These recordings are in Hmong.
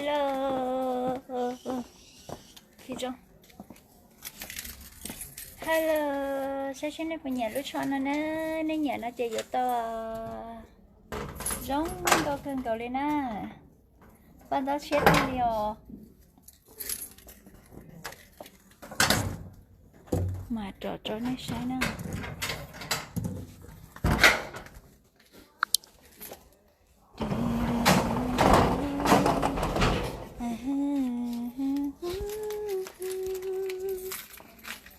Hello, saib seb nej puas nyiam lub tsho no na. Nej nyiam no ces yuav tau. Zoo nkauj kawg nkaus li na. Paj ntaub tshiab tag li os. Mas rov rau nej saib na.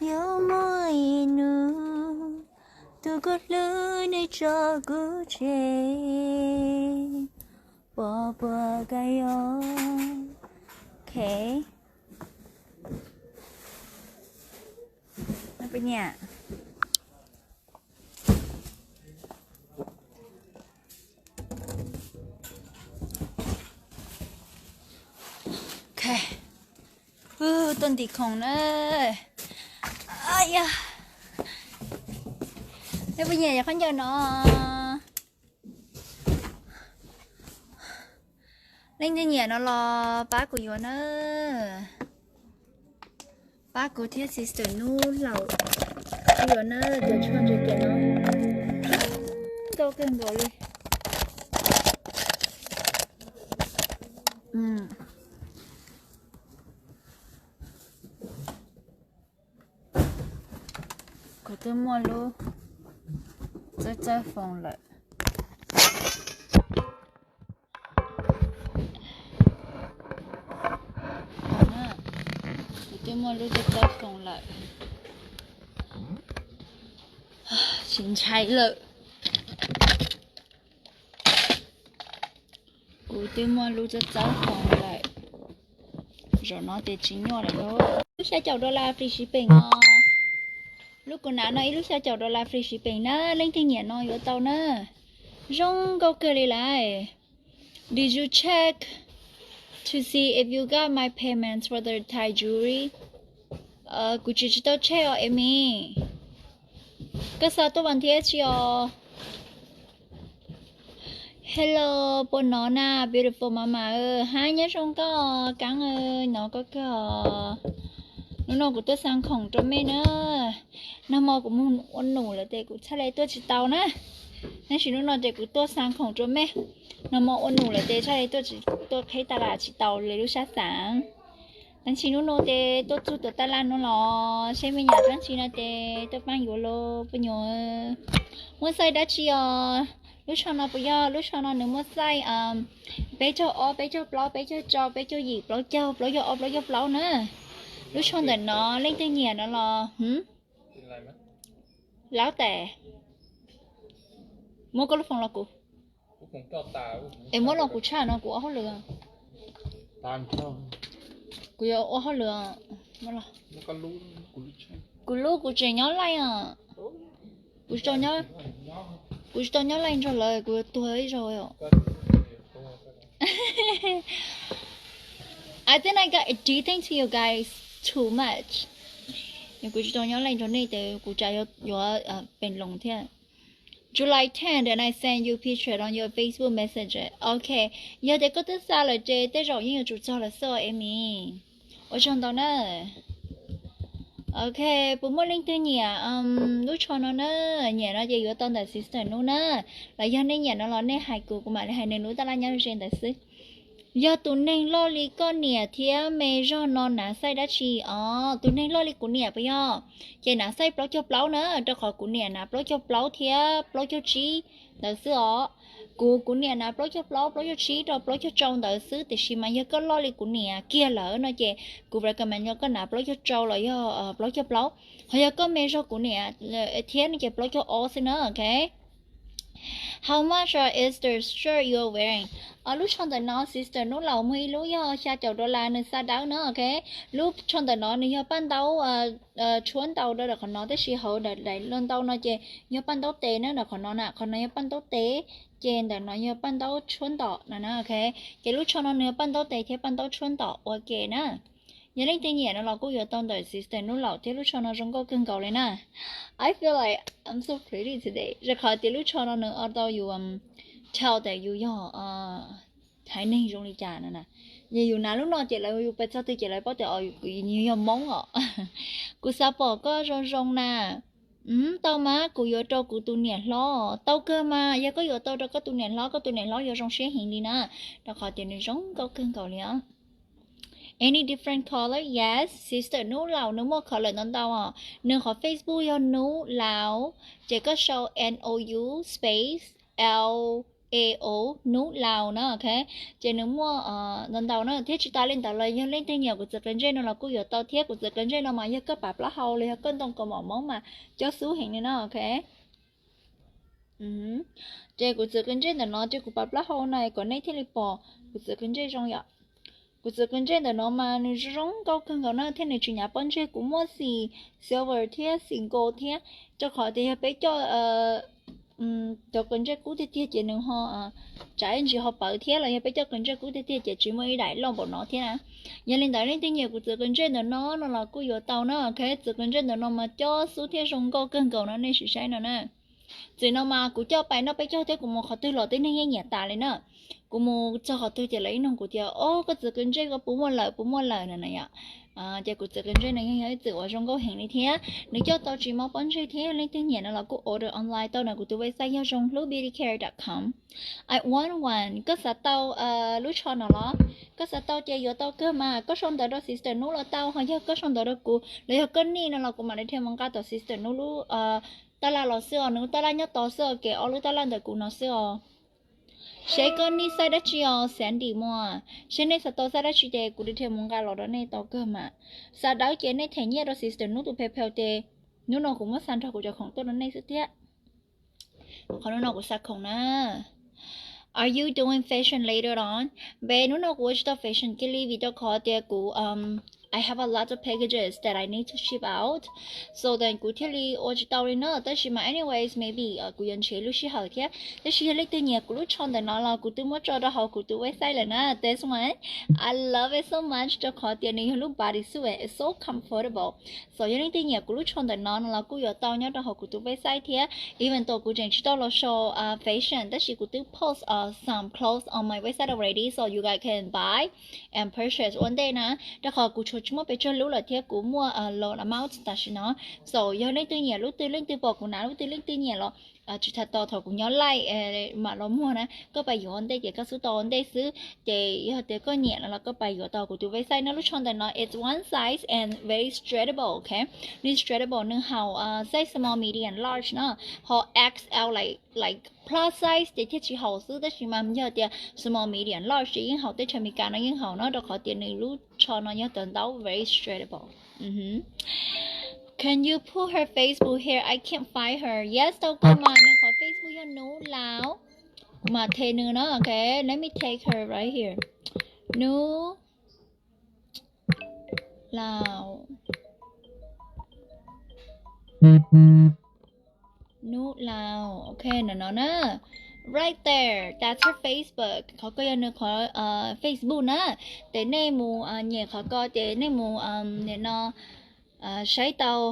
Yuav muaj ib hnub tus koj hlub nws tso kuv tseg, puas puas kab yog? Ok. Puas nyiam? Ok. Tuaj ntim khoom na. Yog, nej puas nyiam yog khaub ncaws no? Leej twg nyiam no los pab kuv yuav na. Pab kuv thiab sister Nub Laus yuav na, cov tsho ntses kiam no zoo nkauj kawg nkaus li. Kuv twb muaj lub txawb txawb foos lawm. Kuv twb muaj lub txawb txawb foos lawm. Tsis ntshai lawm. Kuv twb muaj lub txawb txawb foos lawm. Zaum no ces tsis nyuaj lawm lauj. Lub xya caum dollar free shipping no. Lub kuv hnav no ib lub xya caum dollar free shipping na, leej twg nyiam no yuav tau na. Zoo nkauj kawg li lawm. Did you check to see if you got my payments for the Thai jewelry? Kuv tsis tsis tau check os Amy. Koj xa tuaj vas thiab tsis os? Hello, puas nov na beautiful mama? Hab, nyob zoo koj Kaab, nov koj kawg os. Hnub no kuv tuaj xa khoom rau mej na. Nag hmo kuv moog ua num lawm tes kuv txhaj le tuaj tsis tau na. Tab sis hnub no tes kuv tuaj xa khoom rau mej. Nag hmo ua num lawm tes txhaj le tuaj, tuaj qheb tas las tsis tau le lub sab xaav. Tab sis hnub no tes tuaj txug tuam taj laj no los seb mej nyiam dlaab tsi no tes tuaj paab yuav los puj nyuam. Muaj xaij dab tsi os? Lub tsho no puas yog lub tsho no nws muaj xaij peb caug ob, peb caug plaub, peb caug rau, peb caug yim, plaub caug, plaub caug ob, plaub caug plaub na. Lub tsho ntawm no leej twg nyiam no los laub tes. Muab koj lub foos los kuv. Es muab los kuv tshaj no kuv ua hauj lwm. Kuv yuav ua hauj lwm. Kuv lub kuv tseem nyob laij os. Kuv tsis tau nyob laij nrog lawv, kuv yuav tuag ib zaug. I think I got addicted to you guys too much. Kuv tsis tau nyob laij nrog nej tes kuv tsam yuav pem loos thiab. July tenth and I send you picture on your Facebook Messenger. Ok, yog tias koj twb xa lawm ces tej zaum yeej yuav tsum txog lawm xwb os Amy. Ua tsaug ntau na. Ok, puas muaj leej twg nyiam lub tsho no na? Nyiam no ces yuav tau ntawm sister Nub na. Los yog nej nyiam no los nej hais kuv, kuv mam li hais nws lub taj laj nyob ze ntawd xwb. Yog tus neeg loj li koj niam thiab me zog no hnav xaij dab tsi os? Tus neeg loj li kuv niam puas yog? Ces hnav xaij plaub caug plaub na, rau qhov kuv niam hnav plaub caug plaub thiab plaub caug tsib ntawd xwb os. Kuv, kuv niam hnav plaub caug plaub, plaub caug tsib rau plaub caug rau ntawd xwb, tiam sis mas yog koj loj li kuv niam kiag lawm no ces kuv recommend yog koj hnav plaub caug rau los yog plaub caug plaub. Ho yog koj me zog kuv niam thiab no ces plaub caug ob xwb na, ok. How much are the shirt you are wearing? Lub tsho ntawm no sister Nub Laus muag ib lub yog xya caum dollar nws xa dawb na, ok. Lub tsho ntawm no nws yog paj ntaub tshuab ntaus rau ntawm qhov no, tab sis hauv daim lo ntau no ces yog paj ntaub tes na, ntawm qhov no na, qhov no yog paj ntaub tes, ces ntawm no yog paj ntaub tshuab ntom no na, ok. Ces lub tsho no nws yog paj ntaub tes thiab paj ntaub tshuab ntom ua ke na. Yog leej twg nyiam no los kuj yuav tau ntawm sister Nub Laus thiab, lub tsho no zoo nkauj kawg nkaus li na. I feel like I'm so pretty today, rau qhov tias lub tsho no nws ua tau yus tell that yus yog haiv neeg zoo li cas no na. Yog yus hnav lub no ces lawv, yus pes txog twg ces lawv paub tias yus yog Hmoob os. Kuv xav pom koj zoo zoo na. Tau mas, kuv yuav rau kuv tus niam hlob. Tau kawg mas, yog koj yuav tau rau koj tus niam hlob, koj tus niam hlob yuav zoo siab heev li na, rau qhov tias nws zoo nkauj kawg nkaus li os. Any different color? Yes, sister, Nub Laus nws muaj color ntau ntau os. Nws qhov Facebook yog Nub Laus, ces koj sau N O U space L A U, Nub Laus na, ok. Ces nws muaj ntau ntau na, thiab tsis tas li ntawd los yog leej twg nyiam kuv txiv qe ntsej no los kuj yuav tau thiab. Kuv txiv qe ntsej no mas yog koj pav plaub hau los yog koj ntoo kaus mom Hmoob mas cob xub heev li na, ok. Ces kuv txiv qe ntsej ntawm no ces kuv pav plaub hau na kom nej thiaj li pom kuv txiv qe ntsej zoo yom. Kuv txiv qe ntsej ntawm no mas nws zoo nkauj kawg nkaus na, thiab nws tsis hnyav pob ntseg. Kuv muaj xim silver thiab xim gold thiab, rau qhov tias yog peb coj cov qe ntsej kub tiag tiag ces nws ho tsav ib ntsis ho pawv thiab, los yog peb coj qe ntsej kub tiag tiag ces tsis muaj ib daim loj npaum no thiab na. Yog li ntawd leej twg nyiam kuv txiv qe ntsej ntawm no no los kuj yuav tau na, ok. Txiv qe ntsej ntawm no mas cob xub thiab zoo nkauj kawg nkaus no, nej sim saib no na. Txiv no mas kuv coj pais noj peb caug thiab kuv mus qhov twg los tib neeg yeej nyiam tas li na. Kuv mus txog qhov twg ces lawv ib nug kuv tias, o, koj txiv qe ntsej koj puas muaj lawm, puas muaj lawm no na yom. Ces kuv txiv qe ntsej no yeej yog ib txwm uas zoo nkauj heev li thiab nws coj tau tsis mob pob ntseg thiab. Leej twg nyiam no los kuj order online tau na, kuv tus website yog zoonghlub beauty care dot com. I want one. Koj xav tau lub tsho no los? Koj xav tau ces yuav tau kawg mas, koj sau ntawv rau sister Nub los tau, ho yog koj sau ntawv rau kuv los yog koj nick no los kuv mam li dhia mus nqa tom sister Nub lub taj laj los xwb os. Nws lub taj laj nyob tod xwb os, kev ob lub taj laj ntawm kuv no xwb os. Seb koj nick xaij dab tsi os Sandy Muas, seb nej xav tau xaij dab tsi ces kuv dhia mus nqa los rau nej tau kawg mas. Xav dawb ces nej them nyiaj rau sister Nub tus PayPal ces hnub no kuv muab xa nrog kuv cov khoom tuaj rau nej xwb thiab. Qhov hnub no kuv xa khoom na. Are you doing fashion later on? Npe hnub no kuv ua tsis tau fashion kiag li vim rau qhov tias kuv I have a lot of packages that I need to ship out, so then kuv thiaj li ua tsis tau li na. Tab sis mas anyways, maybe kuv yuav nrhiav lub sij hawm thiab. Tab sis yog leej twg nyiam kuv lub tsho ntawm no los kuv twb muab tso rau hauv kuv tus website lawm na. This one, I love it so much rau qhov tias nws yog lub body suit, it's so comfortable. So yog leej twg nyiam kuv lub tsho ntawm no no los kuj yuav tau nyob rau hauv kuv tus website thiab. Even though kuv tseem tsis tau los show fashion tab sis kuv twb post some clothes on my website already, so you guys can buy and purchase ua ntej na. Rau qhov kuv tshuav tsis muaj pes tsawg lub lawm thiab kuv muaj low amount tam sim no. So yog leej twg nyiam lub twg, leej twg pom kuv hnav lub twg leej twg nyiam los tsis tas tos thaum kuv nyob laij mam los muag na, koj pais yuav ua ntej ces koj xub tau ua ntej xwb. Ces yog tias koj nyiam no los koj pais yuav tau kuv tus website na. Lub tsho ntawm no it's one size and very stretchable, ok. Nws stretchable, nws haum size small, medium, large na, ho X L like plus size ces thiaj tsis haum xwb, tab sis mas yog tias small, medium, large ces yeej haum, teb chaws Amelikas no yeej haum no, rau qhov tias nws lub tsho no yog tawv ntaub, very stretchable. Can you put her Facebook here? I can't find her. Yes, tau kawg mas, nws qhov Facebook yog Nub Laus. Kuv mam them nws na, ok. Let me take her right here. Nub Laus. Nub Laus, ok, no no na. Right there, that's her Facebook. Qhov ko yog nws qhov Facebook na. Ces nej mus nyiam qhov ko ces nej mus nim no saib tau.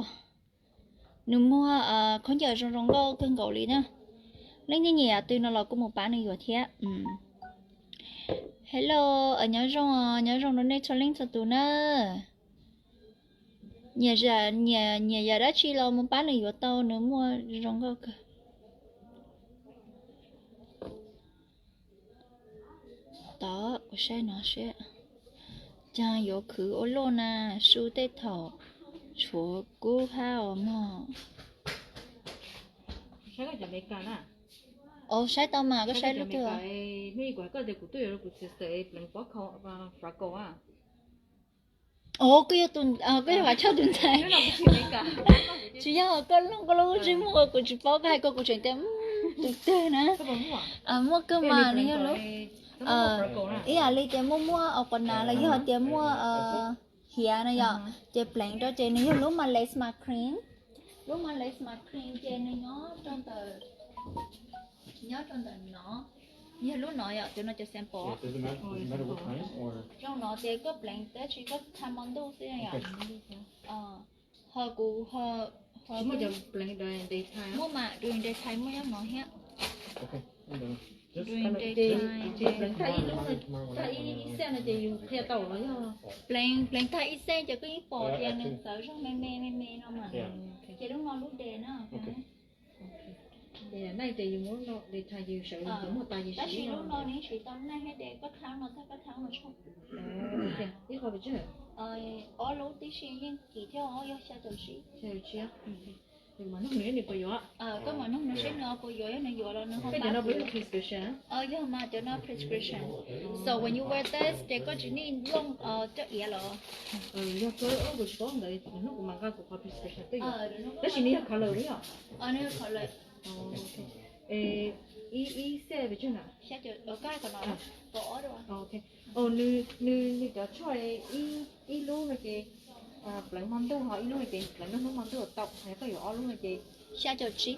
Nws muag khaub ncaws zoo zoo nkauj kawg nkaus li na. Leej twg nyiam yam twg no los kuj mus pab nws yuav thiab. Hello, nyob zoo, nyob zoo rau nej txhua leej txhua tus na. Nyiam, nyiam yam dab tsi los mus pab nws yuav tau, nws muaj zoo nkauj kawg. Tod, kuv saib no seb. Caag yuav khwv ua luaj na, su tej thaum tshuav kub hab os mog. Os, saib tau mas, koj saib lub twg? Os, koj yog tus, koj yog Vam Chauj tus ntxhais. Tsis yog, koj looj koj lub ntsej muag kuv tsis paub, koj hais ko kuv tseem tias tus twg na. Muaj kawg mas, nws yog lub, ib yam li tias muaj muaj os, quas nas los yog tias muaj hiav na yom, ces pleev rau ces nws yog lub Melasma cream. Lub Melasma cream ces nws nyob rau ntawm, nyob rau ntawm no, yog lub no yom, cov no cov sample. Zoo no ces koj pleev tab sis koj tha mo ntuj xwb yom. Ho kuv, muaj mas, during daytime muaj nyob no thiab. Ces, ces pleev tag ib lub no, tag ib, ib xej no ces yus qhia tau los yog? Pleev, pleev tag ib xej ces koj yeej pom tias nws txawv zog me me me me no mas. Ces lub no lub de na. Ces yog nej ces yus muab no de tag yus sawv yus muab tas yus siv lub no. Tab sis lub no nws siv tau nej thiab de koj thab no tag koj thab no tshaj. Ib qho pes tsawg? Ob lub tib si yeej kim thiab os, yog xya caum tsib. Xya caum tsib. Koj mam nug nws seb nws puas yuav, yog nws yuav los nws ho pab. Yog mas cov no prescription. So when you wear this ces koj tsis need looj coj iav los? Yog koj, kuv tsis paub ntawd, hnub kuv mam nqa kuv qhov prescription tuaj yuav. Tab sis nws yog color li os? Nws yog color. Ib, ib xej pes tsawg na? Nws, nws cov tshuaj ib lub no ces pleev hmo ntuj, ho ib lub no ces pleev lub hnub hmo ntuj tau, yog koj yuav ob lub no ces xya caum tsib.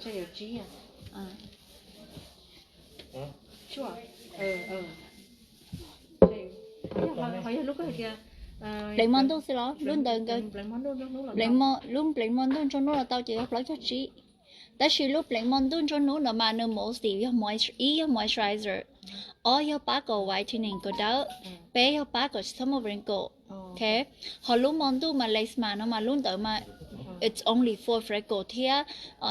Ho yog lub koj hais tias pleev hmo ntuj xwb los? Lub ntawd, lub pleev hmo ntuj nrog hnub los tau ces yog plaub caug tsib. Tab sis lub pleev hmo ntuj nrog hnub no mas nws mostly yog, ib yog moisturizer, ob yog pab kom whitening kom dawb, peb yog pab kom tsis txhob muaj wrinkle. Ho lub hmo ntuj mas Lace Mask no mas lub ntawd mas it's only for freckle thiab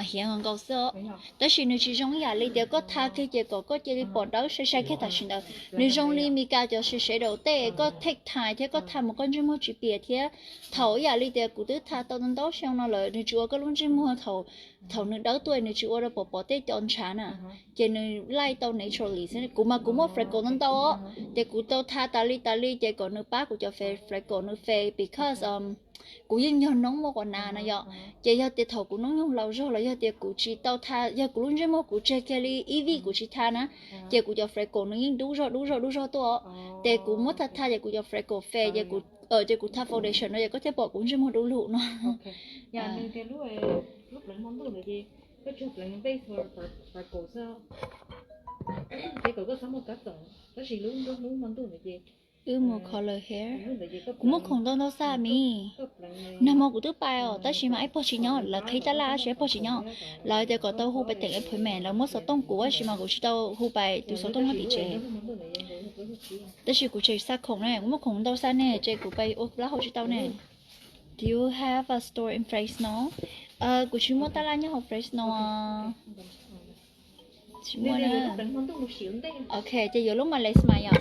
hiav nkaus nkaus xwb. Tab sis nws tsis zoo ib yam li tias koj tha kiag ces kom koj cia li pom dawb sai sai kiag tam sim ntawd. Nws zoo li Mis Kas cov shadow tej koj take time thiab koj tha mus koj ntsej muag tsis piam thiab. Thaum ib yam li tias kuv twb tha tau ntau xyoo no lawm nws tsis ua koj lub ntsej muag thaum, thaum nws dawb tuaj nws tsis ua rau pom pom tej cov ntshav na. Ces nws laij tau naturally xwb. Kuv mas kuv muaj freckle ntau ntau os, ces kuv tau tha tas li tas li ces kom nws pab kuv cov freckle nws fade because kuv yeej yog noob muaj quas nas no yom. Ces yog tias thaum kuv noob nyoog laus zog los yog tias kuv tsis tau tha, yog kuv lub ntsej muag kuv tseg kiag li ib vij kuv tsis tha na, ces kuv cov freckle nws yeej dub zog dub zog dub zog tuaj. Ces kuv muab tha tha ces kuv cov freckle fade ces kuv, ces kuv tha foundation no ces koj thiaj pom kuv ntsej muag du lug no. Wb mus color hair. Kuv muaj khoom ntau ntau xaj mis. Nag hmo kuv twb pais os tab sis mas ib pog tsis nyob, lawv qhib tab laj tab sis ib pog tsis nyob. Lawv tias kom tau hu pais teem appointment, lawv muab xov tooj kuv tab sis mas kuv tsis tau hu pais tus xov tooj nyob tim tsev. Tab sis kuv tseem xa khoom ne, kuv muaj khoom ntau xaj ne, ces kuv pais ua kuv lab hau tsis tau ne. Do you have a store in Fresno? Kuv tsis muaj tab laj nyob hauv Fresno. Tsis muaj na. Ok, ces yuav lub mas Lace Mask yom.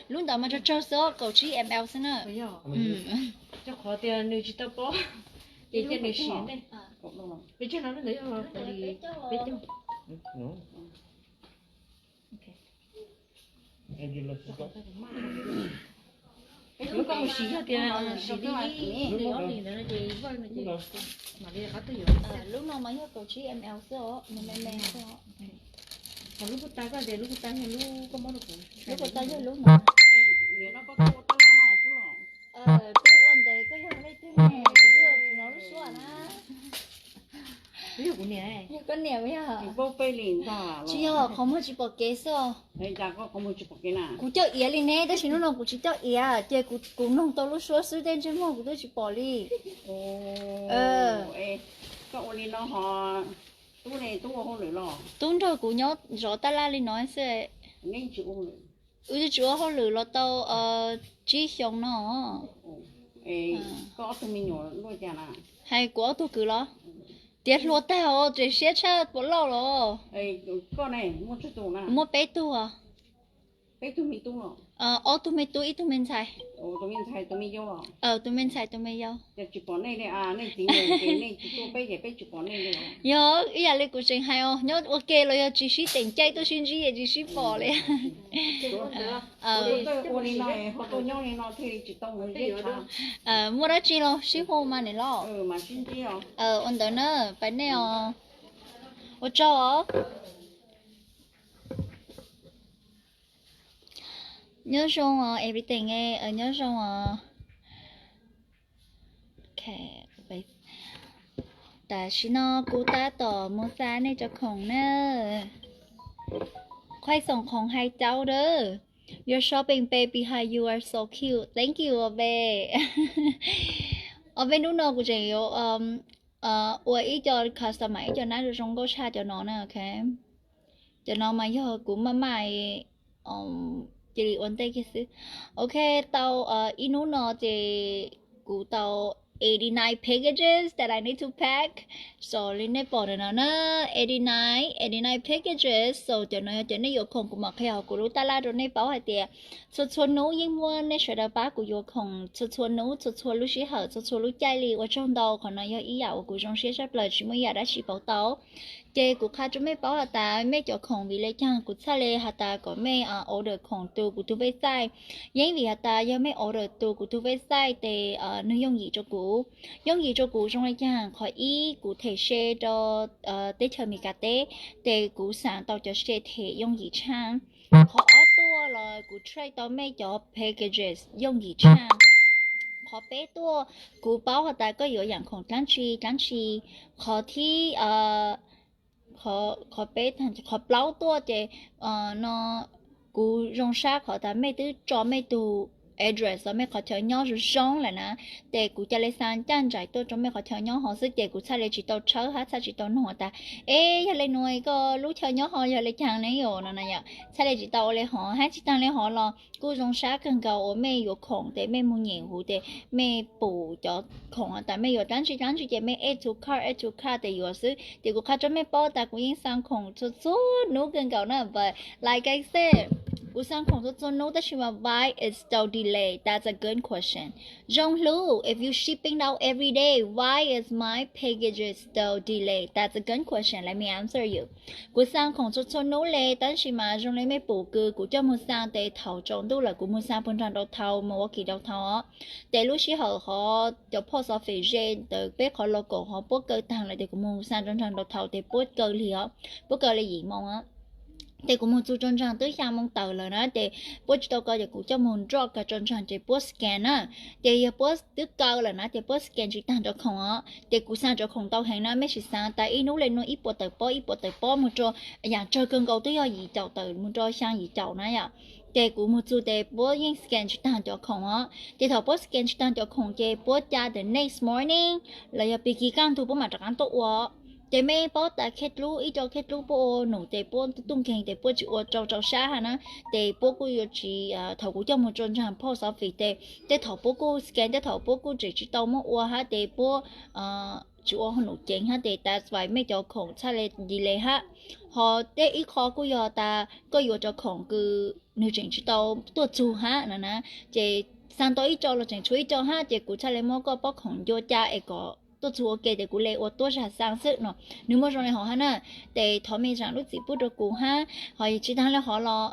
Lub ntawd mas tsawg tsawg xwb, kaum tsib ml xwb na. Rau qhov tias nws tsis tau pob, ces cia nws siav ntej. Peb caug no lub ntawd yog peb caug. Lub koj mus siv yog tias siv li ib hlis ob hlis ntawd no ces vaj no ces mam li rov qab tuaj yuav. Lub no mas yog kaum tsib ml xwb os, nws me me xwb os. Ho lub puag ta koj tias lub puag ta yog lub koj muab rau kuv. Lub puag ta yog lub no. Twb ua ntev koj yog leej twg ne, kuv twb ua kuv no lub suab na. Yog koj niam yog? Tsis yog, qhov muag tsis pom kev xwb os. Kuv coj iav li ne, tab sis hnub no kuv tsis coj iav, ces kuv noog tau lub suab xwb, tej ntsej muag kuv twb tsis pom li. Tub nrog kuv nyob zov tab laj li no xwb. Wb twb tsis ua hauj lwm los tau tsib xyoo no. Hais kuv ob tug kwv los? Tiav hluas tag os, tseem siab tshaj puas loj los? Muaj peb tug. Ob tug me tub ib tug me ntxhais. Tus me ntxhais tus me yau. Yog ib yam li kuv tseem hais os, nyob ua ke los yog tsis sib teem caij tuaj sib ntsib es tsis sib pom li. Muaj dab tsi los sib hu mas niam los. Ua ntawd na, pais nej os. Ua tsaug os. Nyob zoo os everything, nyob zoo os. Tam sim no kuv tab tom mus xa nej cov khoom na. Qhov xoom khoom hais caum dab. Your shopping bag behind you are so cute. Thank you os peb. Os peb hnub no kuv tseem yuav ua ib co customize ib co nab zoo zoo nkauj tshaj cov no na, ok. Cov no mas yog kuv maj mam cia li ua ntej kiag xwb. Ok, tau ib hnub no ces kuv tau eighty nine packages that I need to pack. So li nej pom ntawm no na, eighty nine, eighty nine packages. So cov no yog cov nej yuav khoom. Kuv mam qhia hauv kuv lub tab laj rau nej paub hais tias txhua txhua hnub yeej muaj nej sawv daws pab kuv yuav khoom txhua txhua hnub, txhua txhua lub sij hawm, txhua txhua lub caij li. Ua tsaug ntau, qhov no yog ib yam uas kuv zoo siab tshaj plaws, tsis muaj ib yam dab tsi pauv tau. Ces kuv qha rau mej paub has tas mej cov khoom vim le caag kuv txhaj le has tas kom mej order khoom tus kuv tug website. Yeej vim has tas yog mej order tus kuv tug website tes nwg yooj yim rau kuv. Yooj yim rau kuv zoo le caag? Qhov ib, kuv them se rau teb chaws Amelikas teb, ces kuv xaav tau cov se them yooj yim tshaj. Qhov ob tuaj los kuv track tau mej cov packages yooj yim tshaj. Qhov peb tuaj, kuv paub has tas koj yuav yaam khoom dlaab tsi dlaab tsi. Qhov thib, qhov peb, qhov plaub tuaj ces no kuv zoo sab qhov tas mej twb tso mej tug address los mej qhov chaw nyob zoo zoo lawm na, ces kuv ca le xa ncaj nraim tuaj rau mej qhov chaw nyob hov xwb, ces kuv txhaj le tsis tau tshawb hab txhaj tsis tau noog tas, e, yog le nuav koj lub chaw nyob ho yog le caag ne yom no na yom. Txhaj le tsis tau ua le hov hab tsis taag le hov los kuj zoo sab kawg nkaus uas mej yuav khoom tes mej moog nyem huv tes mej pum cov khoom has tas mej yuav dlaab tsi dlaab tsi ces mej add to cart, add to cart tes yuav xwb. Ces kuv qha rau mej paub tas kuv yeej xa khoom txhua txhua nub kawg nkaus na, but like I said, kuv xa khoom txhua txhua nub tab sis mas why is still delay? That's a good question. Zoo Hlub, if you shipping out every day, why is my packages still delay? That's a good question. Let me answer you. Kuv xa khoom txhua txhua nub le tab sis mas zoo le mej pum kws kuv coj moog xa tes thaum tsaus ntuj lawm kuv moog xa puag nraag downtown, Milwaukee downtown os. Ces lub sij hawm hov cov post office ze ntawm peb qhov local hov puab kaw taag lawm tes kuv moog xa nraag downtown tes puab kaw lig os, puab kaw le yim moos os. Ces kuv moog txug rua nraag twb xyaa moos tawm lawm na, ces puab tsis tau kaw ces kuv coj moog drop kag rua nraag ces puab scan na. Ces yog puab twb kaw lawm na ces puab scan tsis taag cov khoom os, ces kuv xa cov khoom ntau heev na, mej sim xaav tas ib nub le nuav ib puas tawm pob ib puas tawm pob moog rua, yaam tsawg kawg nkaus twb yog yim caum tawm moog rua xyaa yim caum na yom. Ces kuv moog txug tes puab yeej scan tsis taag cov khoom os, ces thaum puab scan tsis taag cov khoom ces puab ca the next morning los yog pig kig kaj ntug puab mam rov qaab tuaj ua. Ces mej paub tas khej dlub ib co khej dlub puab ua num tes puab tuaj nkeeg tes puab tsis ua rau rau sab hab na, ces puab kuj yuav tsis, thaum kuv coj moog rua nraag post office tes tej thaum puab kuj scan tej thaum puab kuj tseem tsis tau muab ua hab tes puab tsis ua num ceev hab tes that's why mej cov khoom txhaj le delay hab. Hos tej ib qho kuj yog tas koj yuav cov khoom kws nwg tseem tsis tau tuaj txug hab no na, ces xa tau ib co los tseem tshuav ib co hab ces kuv txhaj le muab koj pob khoom ncua ca es kom tuaj txug ua ke tes kuv le ua tuab zag xa xwb no. Nwg muaj zoo le hov hab na, tes thov mej zaam lub txim pub rua kuv hab. Hos tsis taag le hov los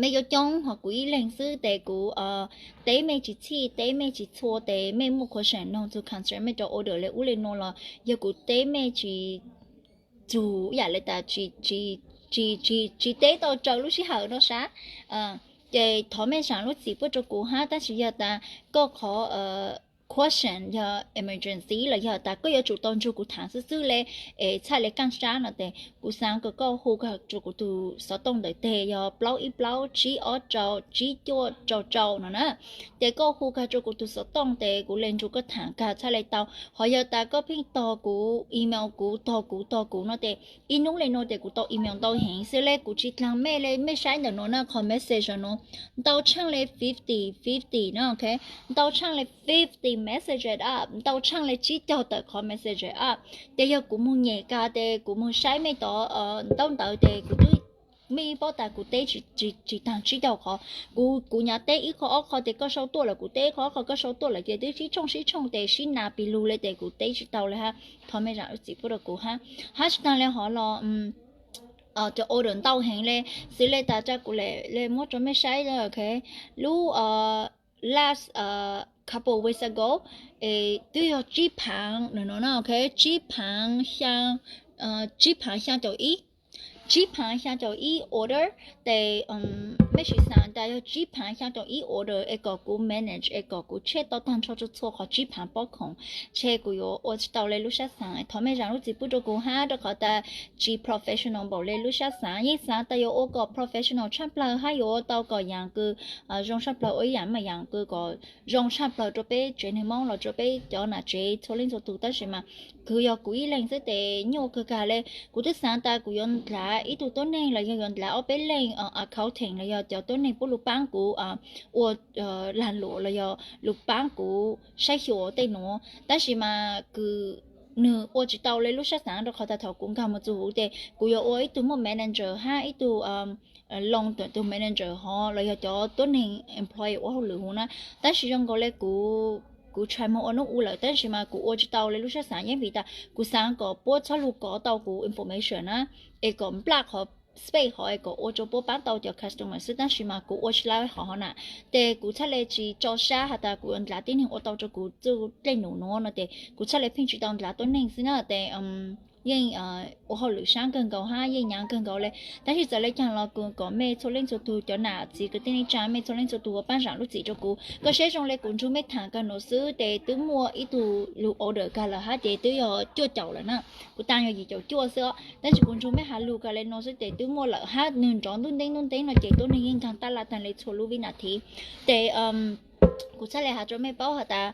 mej yuav coob hos kuv ib leeg xwb tes kuv teb mej tsis txhij teb mej tsis txhua tes mej muaj question noog txug concern mej rua order le ub le nuav los yog kuv teb mej tsis txug ib yam le tas tsis teb tau raws lub sij hawm no sab. Ces thov mej zaam lub txim pub rua kuv hab, tab sis yog tas koj qhov question yog emergency los yog tas koj yuav tsum tau nrug kuv thaam xwb xwb le es txhaj le kaaj sab no tes kuv xaav kom koj hu kag rua kuv tug xov tooj ntawm teg yog plaub ib plaub tsib ob rau tsib cuaj rau rau no na. Ces koj hu kag rua kuv tug xov tooj tes kuv le nrug koj thaam kag txhaj le tau. Hos yog tas koj pheej tog kuv email kuv tog kuv tog kuv no tes ib nub le nuav tes kuv tau email ntau heev xwb le kuv tsis dlaag mej le mej saib ntawm nuav na qhov message nuav ntau tshaaj le fifty fifty no, ok, ntau tshaaj le fifty messages up, ntau tshaaj le tsib caug tawm qhov messages up. Ces yog kuv moog nyem kag tes kuv moog saib mej tod ntaub ntawv tes kuv twb, mej paub tas kuv teb tsis taag tsib caug qhov. Kuv, kuv nyam teb ib qho ob qho tes koj sau tuaj lawm, kuv teb ib qho ob qho koj sau tuaj lawm ces twb sib tshooj sib tshooj tes sib nas pig lug le tes kuv teb tsis tau le hab. Thov mej zaam lub txim pub rua kuv hab. Hab tsis taag le hov los cov order ntau heev le, xws le tas tsa kuv le muab rua mej saib, ok, lub last couple weeks ago es twb yog tsib phaav no, ok, tsib phaav xyaa, tsib phaav xyaa caum ib, tsib phaav xyaa caum ib order tes Mej sim xaav tas yog tsib phaav xyaa caum ib order es kom kuv manage es kom kuv check tau taag nrho txhua txhua qhov tsib phaav pob khoom, ntshe kuv yuav ua tsis tau le lub sab xaav. Thov mej zaam lub txim pub rua kuv hab, rua qhov tas tsis professional npaum le lub sab xaav. Yeej xaav tas yuav ua kom professional tshaj plawg hab yuav ua tau kom yaam kws zoo tshaj plawg, ua ib yaam mas yaam kws kom zoo tshaj plawg rua peb tsev neeg Moob los rua peb cov nam tsev txhua leej txhua tug, tab sis mas kws yog kuv ib leeg xwb tes nyuaj kawg kag le. Kuv twb xaav tas kuv yuav ndlav ib tug tuab neeg los yog yuav ndlav ob peb leej accountant los yog cov tuab neeg puab lug paab kuv ua lag luam los yog lug paab kuv saib xyuas tej nuav, tab sis mas kws nwg ua tsis tau le lub sab xaav, rua qhov tas thaum kuv nkag mus txug huv tes kuv yuav ua ib tug muaj manager hab ib tug loo tawm tug manager hov los yog cov tuab neeg employee ua hauj lwm huv na. Tab sis zoo nkaus le kuv, kuv try moog ua nub u lawm tab sis mas kuv ua tsis tau le lub sab xaav, yeej vim tas kuv xaav kom puab txhob lug kov tau kuv information na, es kom nplaj qhov space hov es kom ua rua puab paab tau cov customer xwb, tab sis mas kuv ua tsis tau qhov hov na. Tes kuv txhaj le tsis tso sab has tas kuv yuav ndlav tib neeg ua tau rua kuv txuj dlej num nuav no tes kuv txhaj le pheej tsis tau ndlav tuab neeg xwb na tes yeej ua hauj lwm sab kawg nkaus hab yeej nyaav kawg nkaus le. Tab sis txawm le caag los kuv kom mej txhua leej txhua tug cov nam txiv kwv tij neej tsaa, mej txhua leej txhua tug ua paab zaam lub txim rua kuv. Koj saib zoo le kuv nrug mej thaam kawg nuav xwb tes twb muaj ib tug lug order kag lawm hab ces twb yog cuaj caum lawm na. Kuv taag yog yim caum cuaj xwb os, tab sis kuv nrug mej has lug kag le nuav xwb ces twb muaj lawm hab nwg nrov ntuj nteeb ntuj nteeb no ces tuab neeg yeej nkaag taj laj taag le txhua lub vib nas thiv. Ces kuv txhaj le has rua mej paub has tas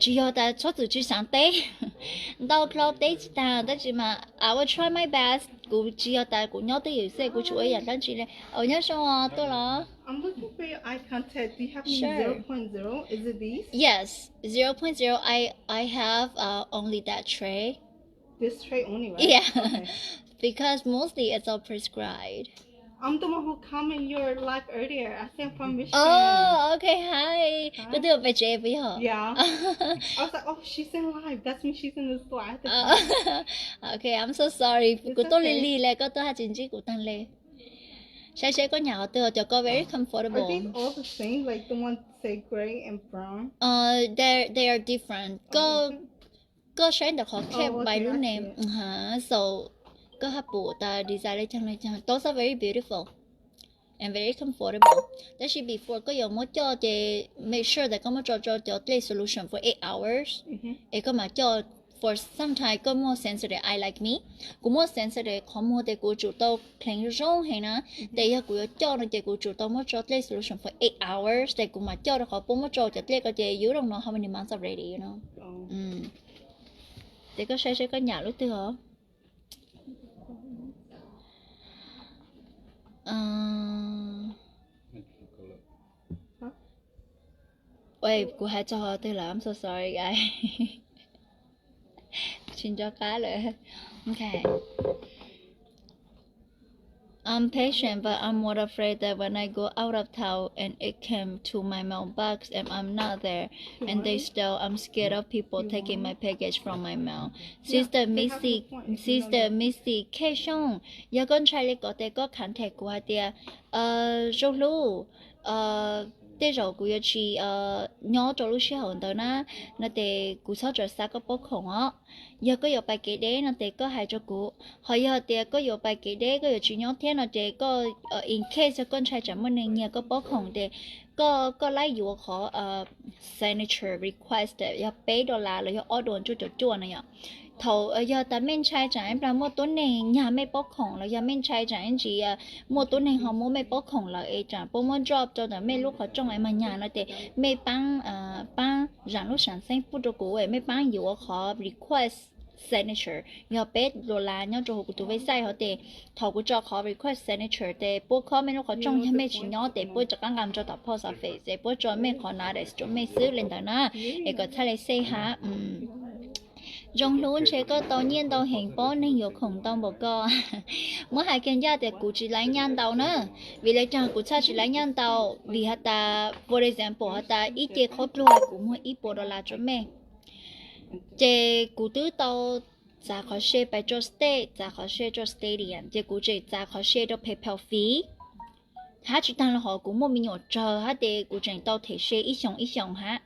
tsis yog tas txhob txwm tsis xaav teb, ntau dlhau teb tsis taag, tab sis mas I will try my best. Kuv tsis yog tas kuv nyob twj ywm xwb, kuv tsis ua ib yaam dlaab tsi le. Nyob zoo os, tuaj los. Yes, zero point zero. I I have uh, only that tray. This tray only, right? Yeah. Okay. Because mostly it's all prescribed. I'm the one who comment your live earlier. I said I'm from Michigan. Oh, okay, hi. Koj twb pem tsev puas yog? Yeah. I was like, oh, she's in live. That's when she's in the store. I have to Okay, I'm so sorry. Kuv tuaj lig lig le, koj tuaj haj tsis ntsib kuv taag le. Saib seb koj nyam qhov twg, cov ko very comfortable. Are these all the same? Like the ones say gray and brown? Uh, they they are different. Koj koj saib ntawm qhov cap by lub name, so koj haj pum tas design le caag le caag. Those are very beautiful and very comfortable. Tab sis before koj yuav muab coj ces make sure tas koj muab tso rau cov dlej solution for eight hours, es koj mam coj. For sometimes koj muaj sensitive eye like me, kuv muaj sensitive qhov muag tes kuv tsum tau clean zoo heev na. Tes yog kuv yuav coj no ces kuv tsum tau muab tso dlej solution for eight hours tes kuv mam coj rau qhov puab muab tso cov dlej ko ces you don't know how many months already, you know. Tes koj saib seb koj nyam lub twg os. Kuv has txog twg lawm? I'm so sorry, guys. Tsis nco qab lawm. Okay. I'm patient, but I'm more afraid that when I go out of town and it came to my mailbox and I'm not there, and they still, I'm scared of people taking my package from my mail. Sister Misty, Sister Misty K Xyooj, yog koj ntshai li ko tes koj contact kuv hais tias, Zoo hlub, tej zaum kuv yuav tsis nyob rau lub sij hawm ntawd na, no tes kuv txhob txawm xa koj pob khoom os. Yog koj yuav pais kev deb no tes koj hais rau kuv, ho yog tias koj yuav pais kev deb koj yuav tsis nyob thiab no ces koj, in case yog koj ntshai tsam muaj neeg nyiag koj pob khoom ces koj, koj laib yuav qhov signature request yog peb dollar los yog ob dollar cuaj caum cuaj no yom. Thaum yog tas mej ntshai tsam ib plag muaj tuab neeg nyag mej pob khoom los yog mej ntshai tsam ib ntsis muaj tuab neeg ho muab mej pob khoom lawm es tsam puab muab drop rau ntawm mej lub qhov rooj es mag nyag no ces mej paab, paab zaam lub sam xeeb pub rau kuv es mej paab yuav qhov request signature yog peb dollar nyob rau huv kuv tus website hov tes thaum kuv tso qhov request signature tes puab khob mej lub qhov rooj, yog mej tsis nyob tes puab rov qab nqa mus rau tom post office es puab tso mej qhov notice rau mej xwb li ntawd na, es kom txhaj le safe hab. Zoo hlub, ntshe koj tau nyiaj ntau heev pob neeg yuav khoom ntau npaum ko. Muab hais kiag ncaj tias kuv tsis laib nyaj ntau na. Vim le caag kuv txhaj tsis laib nyaj ntau? Vim has tas, for example, has tas ib ce qhaub dluag kuv muag ib puas dollar rau mej, ces kuv twb tau txav qhov se pais rau state, txav qhov se rau stadium, ces kuv tseem txav qhov se rau PayPal fee. Hab tsis taag le hov kuv muaj me nyuam tsawg hab ces kuv tseem tau them se ib xyoos ib xyoos hab.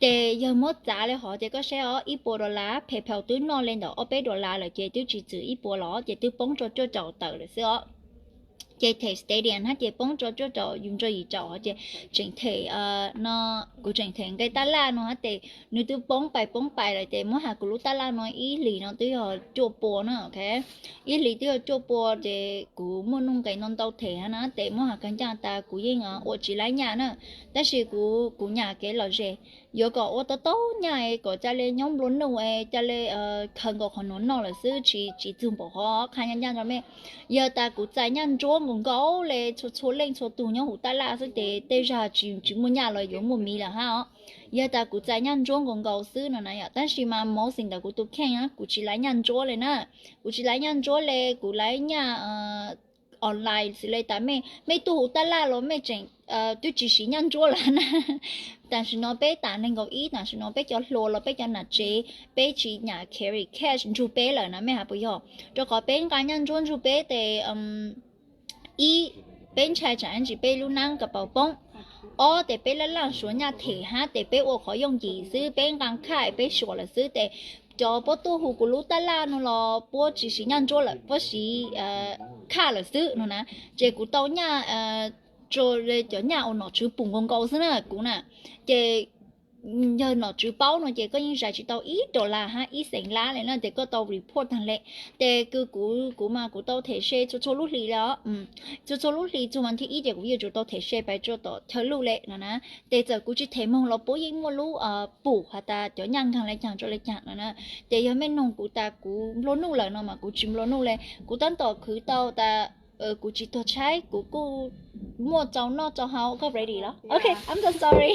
Ces yog muab txav le hov ces koj saib os, ib puas dollar PayPal twb noj le ntawm ob peb dollar lawm ces twb tsis txwm ib puas los ces twb poob rau cuaj caum tawm lawm xwb os. Ces them stadium hab ces poob rau cuaj caum yus rau yim caum hov ces tseem them no, kuv tseem them nqe taj laj no hab ces nws twb poob pais poob pais lawm ces muab has kuv lub taj laj no ib hlis no twb yog cuaj pua na, ok. Ib hlis twb yog cuaj pua ces kuv muaj nuj nqes ntau ntau them hab na ces muab has kag ncaj tas kuv yeej ua tsis laib nyaj na. Tab sis kuv kuv nyam kev lom zem, yuav kom ua tau tau nyaj kom ca le nyob nplua nuj es ca le khaws nkaus qhov nuav noj lawm xwb, tsis tsis txug npaum hov qha nyaj ncaj rau mej. Yog tas kuv txais nyaj ntsuab nkaus nkaus le txhua txhua leej txhua tug nyob huv taj laj xwb ces tej zag tsis tsis muaj nyaj los yuav muaj miv lawm hab os. Yog tas kuv txais nyaj ntsuab nkaus nkaus xwb no na yom, tab sis mas mostly ntawm kuv tus kheej na kuv tsis laiv nyaj ntsuab le na. Kuv tsis laiv nyaj ntsuab le, kuv laiv nyaj online xws le tas mej mej tuaj huv taj laj los mej tseem twb tsis siv nyaj ntsuab lawm na. Tam sim no peb tas neeg nkaus ib, tam sim no peb cov hluas los peb cov nam tsev peb tsis nyam carry cash nrug peb lawm na, mej has puas yog? Rau qhov peb nqa nyaj ntsuab nrug peb tes ib, peb ntshai tsam ntsis peb lub nab ka paus poob. Ob, tes peb laj laj suav nyaj them hab tes peb ua qhov yooj yim xwb, peb nqa khaj peb suam lawm xwb tes cov puab tuaj hu kuv lub taj laj no los puab tsis siv nyaj ntsuab lawm, puab siv khaj lawm xwb no na. Ces kuv tau nyaj, cov nyaj uas nom tswv pum nkaus nkaus xwb na kuv na. Ces yog nom tswv paub no ces koj yeej zais tsis tau ib dollar hab ib xees lab le na, ces koj tau report taag le. Ces kws kuv kuv mas kuv tau them se txhua txhua lub hlis le os. Txhua txhua lub hlis txug vas thib ib ces kuv yuav tsum tau them se pais rua tom chaw luj le no na. Ces txawm kuv tsis them moog los puab yeej muaj lub pum has tas cov nyaj nkaag le caag rua le caag no na. Ces yog mej noog kuv tas kuv nplua nuj lawm no mas kuv tsis nplua nuj le. Kuv tab tom khwv tau tas kuv tsis tuag tshaib, kuv kuj muaj txaus noj txaus haus. Koj ready los? Ok, I'm so sorry.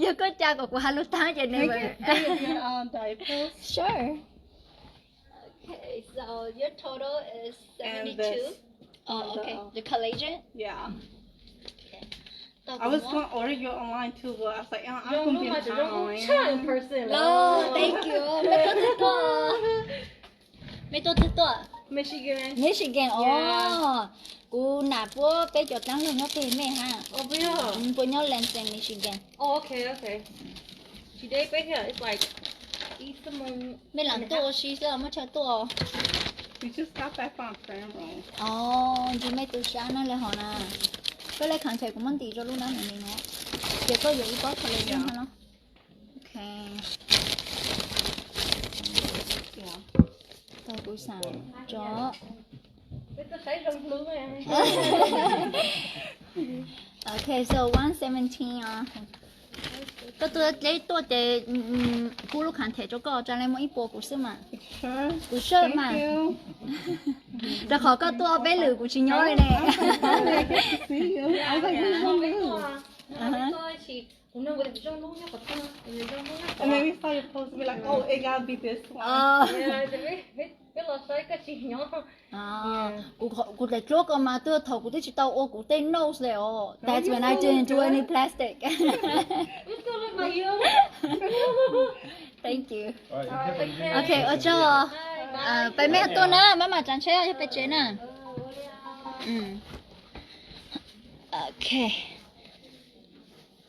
Yog koj ca kom kuv has lug taag ces ne. Sure. Okay, so your total is seventy-two. Oh, okay. The collagen? Yeah. I was gonna order you online too, but I was like, uh, I'm gonna be in town. Los, thank you. Mej tuaj twg tuaj? Michigan. Michigan, oh. Kuv nam puab peb cov dlaab lug nyob peg mej hab. Puab nyob Lansing, Michigan. Mej lam tuaj ua si xwb, muab chaw tuaj. Oh, ntshe mej tu sab na le hov na. Koj le contact kuv muab ntim rua lub nab no, ces koj yuav ib pob collagen hab los. Ok. Tau kuv xaam tso. Ok, so one seventeen os. Koj tuaj dleb tuaj ces kuv lub khav them rau koj, tsa le muaj ib puas kuv xwb mas. Kuv saj mas. Rau qhov koj tuaj peb lwm kuv tsis nyob li ne. Kuv daim dluab ko mas twb thaum kuv twb tsis tau ua kuv tej nose le os. That's when I didn't do any plastic. Thank you. Ok, ua tsaug. Peb mej tuaj na, maj mam tsav ntsheb yog peb tsev na. Ok.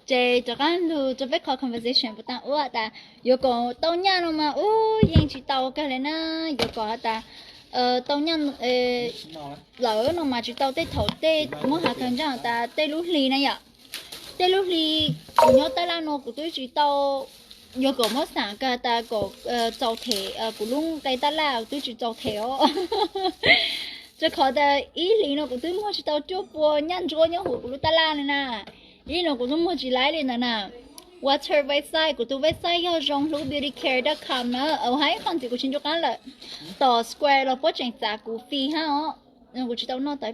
Ces rov qab lug rua peb qhov conversation puas tau ua tas yuav kom tau nyaj no mas ub yeej tsis tau kawg le na. Yuav kom has tas tau nyaj lawm no mas tsis tau tej thaum tej muab has kawg ntsaj tas tej lub hli na yom. Tej lub hli kuv nyob taj laj no kuv twb tsis tau, yuav kom muab xaam kawg tas kom txaus them kuv lub nqe taj laj kuv twb tsis txaus them os. Rua qhov tas ib hlis no kuv twb muag tsis tau cuaj pua nyaj ntsuab nyob huv kuv lub taj laj li na. Ib hlis no kuv twb muag tsis laib li ntawd na. What's her website? Kuv tus website yog zoov hlub beauty care dot com na. Hab ib qho ntxiv kuv tsis ncu qab lawm, tom Square los puab tseem txav kuv fee hab os. Kuv tsis tau noj tas.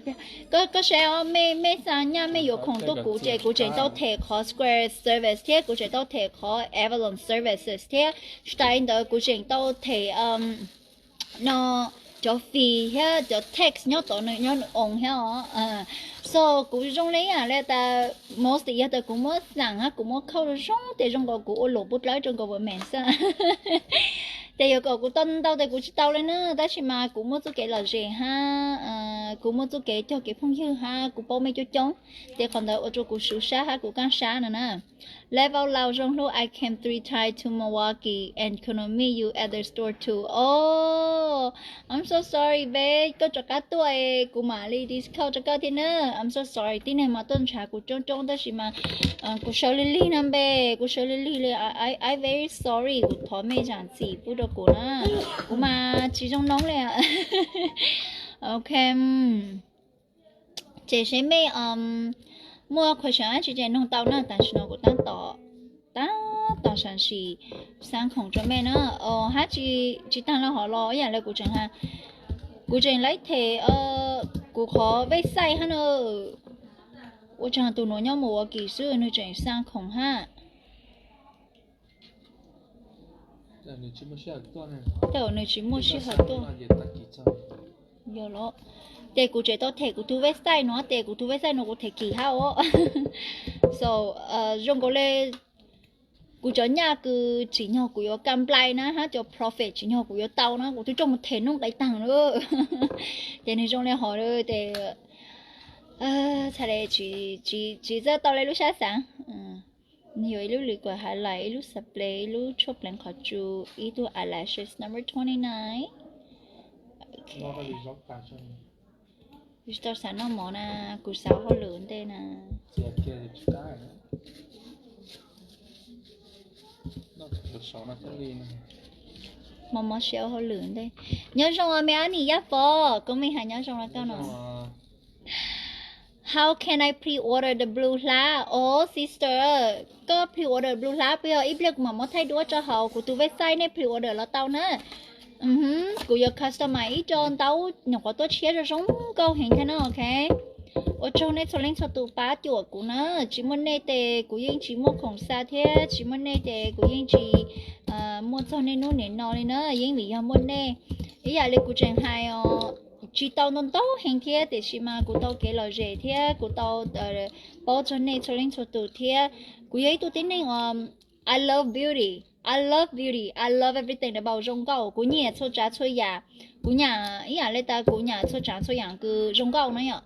Koj saib os, mej xa nyaj mej yuav khoom tuaj kuv ces kuv tseem tau them qhov Square service thiab kuv tseem tau them qhov Avalon services thiab. Tsis tas li ntawd kuv tseem tau them no cov fee thiab cov tax nyob tom nws nyob nws oos thiab os. So kuv zoo le ib yam le tas mostly yog tas kuv muab xaam hab kuv muab khauj zoo tes zoo nkaus kuv ua luam pub dlawb rau government xwb. Tes yuav kom kuv tau ntau tes kuv tsis tau li na, tab sis mas kuv muaj txuj kev lom zem hab, kuv muaj txuj kev cog kev phooj ywg hab kuv paub mej coob coob, ces qhov ntawd ua rua kuv suv sab hab kuv kaaj sab no na. Level laus zoo hlub, I came three times to Milwaukee and couldn't meet you at the store too. Oh, I'm so sorry, babe. Koj rov qab tuaj es kuv mam li discount rau koj thiab na. I'm so sorry, tib neeg mas tuaj ntshav kuv coob coob tab sis mas kuv sawv lig lig no npe, kuv sawv lig lig li. I, I very sorry, kuv thov mej zam txim pub rau kuv na. Kuv mas tsis zoo noob li. Ok. Ces seb mej muaj question dab tsi ces noog tau na, tam sim no kuv tab tom, tab tom sam sim xaa khoom rau mej na. Hab tsis taag le hov los ib yam le kuv tseem has, kuv tseem laib them kuv qhov website hab na. Ua tsaug tus nuav nyob Milwaukee xwb, nwg tseem xaa khoom hab. Tej zaum nws tsis muaj sij hawm tuaj. Yog los, ces kuv tseem tau them kuv tus website no, ces kuv tus website no kuv them kim hab os. So, zoo nkaus le kuv cov nyaj kws tsim nyog kuv yuav comply na hab cov profit tsim nyog kuv yuav tau na, kuv twb coj mus them noob dai taag lawm. Ces nws zoo li hov ces txhaj le tsis txawj tau le lub sab xaav. Nws yuav ib lub liquid highlight, ib lub spray, ib lub tshuaj pleev qhov tsu, ib tug eyelashes number twenty nine. Tsis tau xav noj mov na, kuv xav hauj lwm ntej na. Mov mov siab hauj lwm ntej. Nyob zoo os me ab nim Yaj Pov, koob meej has nyob zoo rau koj no. How can I pre-order the blue hlab? Oh sister, koj pre-order blue hlab puas yog? Ib pliag kuv mam muab thaij duab rau hauv kuv tus website, nej pre-order los tau na. Kuv yuav customize ib co ntaub nyuam qhuav tuaj tshiab zoo zoo nkauj heev thiab no, ok. Ua tsaug nej txhua leej txhua tus pab cuam kuv na, tsis muaj nej ces kuv yeej tsis muaj khoom xa thiab, tsis muaj nej ces kuv yeej tsis muaj txog niaj hnub niam no li na, yeej vim yog muaj nej. Ib yam li kuv tseem hais os, tsis tau ntau ntau heev thiab, tiam sis mas kuv tau kev lom zem thiab kuv tau paub txog nej txhua leej txhua tus thiab. Kuv yog ib tug tib neeg os, I love beauty, I love beauty, I love everything about zoo nkauj. Kuv nyiam txhua tsav txhua yam, kuv nyiam ib yam li tas kuv nyiam txhua tsav txhua yam kws zoo nkauj na yom.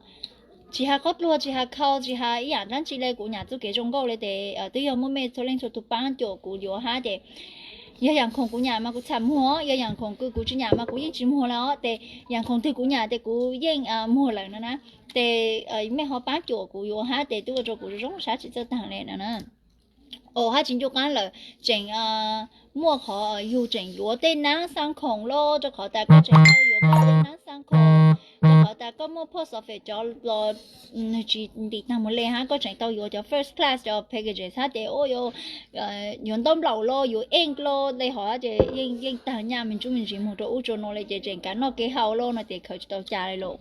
Tsis has qhov pluag, tsis has khau, tsis has ib yam dlaab tsi le, kuv nyiam txuj kev zoo nkauj le tes twb yog muaj mej txhua leej txhua tus paab cuam kuv yuav hab ces yog yaam khoom kuv nyiam mas kuv txham muag, yog yaam khoom kws kuv tsis nyiam mas kuv yeej tsis muag lawm os. Tes yaam khoom twg kuv nyiam tes kuv yeej muag lawm no na. Tes mej ho paab cuam kuv yuav hab tes twb ua rua kuv zoo sab tsis txawj taag le no na. Os, hab tsis ncu qaab lawm, tseem muaj qhov yug tseem yuav tej naab xaa khoom los rau qhov tas koj tseem tau yuav koj tej naab xaa khoom, rau qhov tas koj muaj post office cov los nwg tsis ntim taag mus le hab, koj tseem tau yuav cov first class cov packages hab tes yuav ntaub nplaum los yuav ink los le hov ces yeej taag nyaj me ntsuj me ntsis moog rau ub rau no le ces tseem kav noj kev haus los no ces khaws tsis tau cas le los.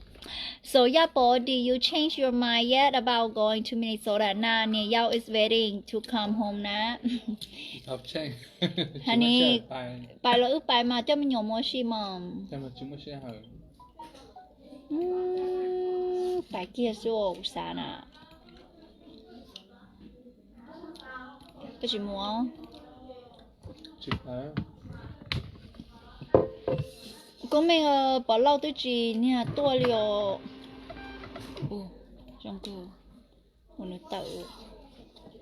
So Yaj Pov, did you change your mind yet about going to Minnesota? Nah, Niam Yau is waiting to come home na. Hab ni, pais los wb pais mas coj me nyuam mus ua si mas. Pais kiag xwb kuv xav na. Koj tsis mus? Koob Meej, Pov Lauj twb tsis niag tuaj li os. Zoo kawg, ua nws tawm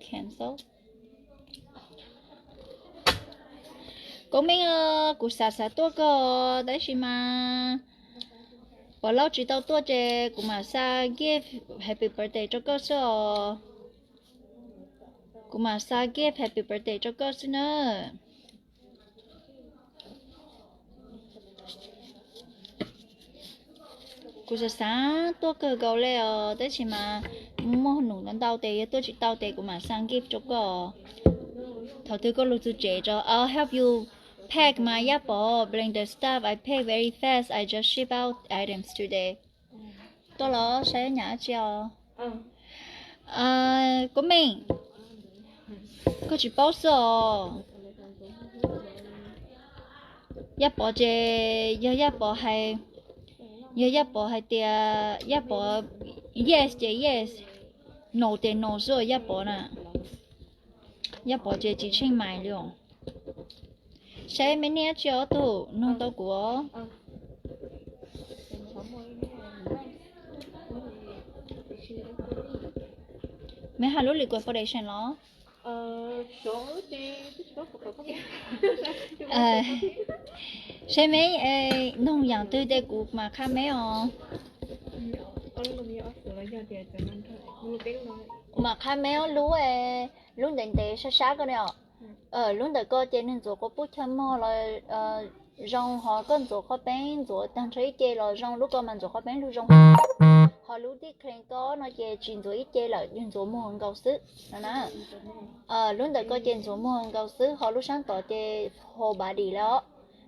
cancel. Koob Meej, kuv xav xav tuaj kawg tab sis mas Pov Lauj tsis tau tuaj ces kuv mam xa gift happy birthday rau koj xwb os. Kuv mam xa gift happy birthday rau koj xwb na. Kuv xav xav tuaj kawg nkaus le os tab sis mas muaj num ntau ntau tes yog tuaj tsis tau tes kuv mam xa gift rau koj. Thaum twg koj lug txug tsev tso, I'll help you pack mas Yaj Pov, bring the stuff, I pack very fast, I just ship out items today. Tuaj los saib nyam dab tsi os. Koob Meej, koj tsis paub xwb os. Yaj Pov ces yog Yaj Pov hais, yog Yaj Pov hais tias Yaj Pov yes ces yes, no ces no xwb os Yaj Pov na. Yaj Pov ces tsis tsheej mais li os. Saib me niab tsi ob tug nug tau kuv os. Me hais lub liquid foundation los? Saib me, noog yaam twg ces kuv mam qha me os. Kuv mam qha me ob lub, lub ntev ntev sab sab ko ne os. Lub ntawm ko ces nwg ntxuav quas pub chaw mog los zoo, ho koj ntxuav qhov peeb ntxuav taag nrho ib ce los zoo, lub ko mas ntxuav qhov peeb lug zoo. Ho lub deep clean ko no ces tsis ntxuav ib ce lawm, yog ntxuav muag nkaus xwb no na. Lub ntawm ko ces ntxuav muag nkaus xwb, ho lub saab tod ces whole body lawm os.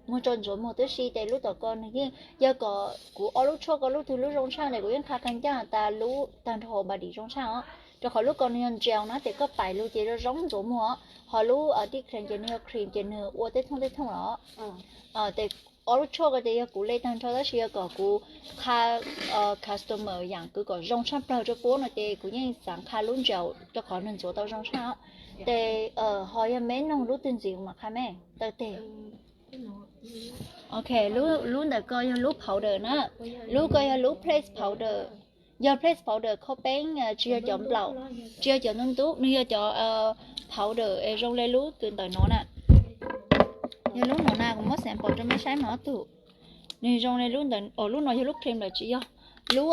Muag rua ntxuav muag tib si, ces lub tom ko nwg yeej yog kom kuv ob lub tshuaj ko lub twg lub zoo tshaaj tes kuv yeej qha qee caaj tas lub taag nrho whole body zoo tshaaj os. Rua qhov lub ko nwg yog gel na, ces koj pais lug ces zoo zoo ntxuav muag os. Ho lub deep clean ces nwg yog cream ces nwg ua tej thooj tej thooj los. Ces ob lub tshuaj ko ces yog kuv le taag nrho tab sis yog kom kuv qha customer yaam kws kom zoo tshaaj plawg rua puab no ces kuv yeej xaav qha lub gel rua qhov nwg ntxuav tau zoo tshaaj os. Ces ho yog me noog lub twg ntxiv kuv mam qha me taw teg. Ok, lub ntawm ko yog lub powder na, lub ko yog lub place powder. Yog place powder khaub peeb, tsis yog cov nplaum, tsis yog cov ntub ntub, nwg yog cov powder es zoo le lub kws ntawm no na. Yog lub no na, kuv muab sample rua mej saib mas ob tug. Nwg zoo le lub ntawm, lub no yog lub cream lawm tsis yog. Lub,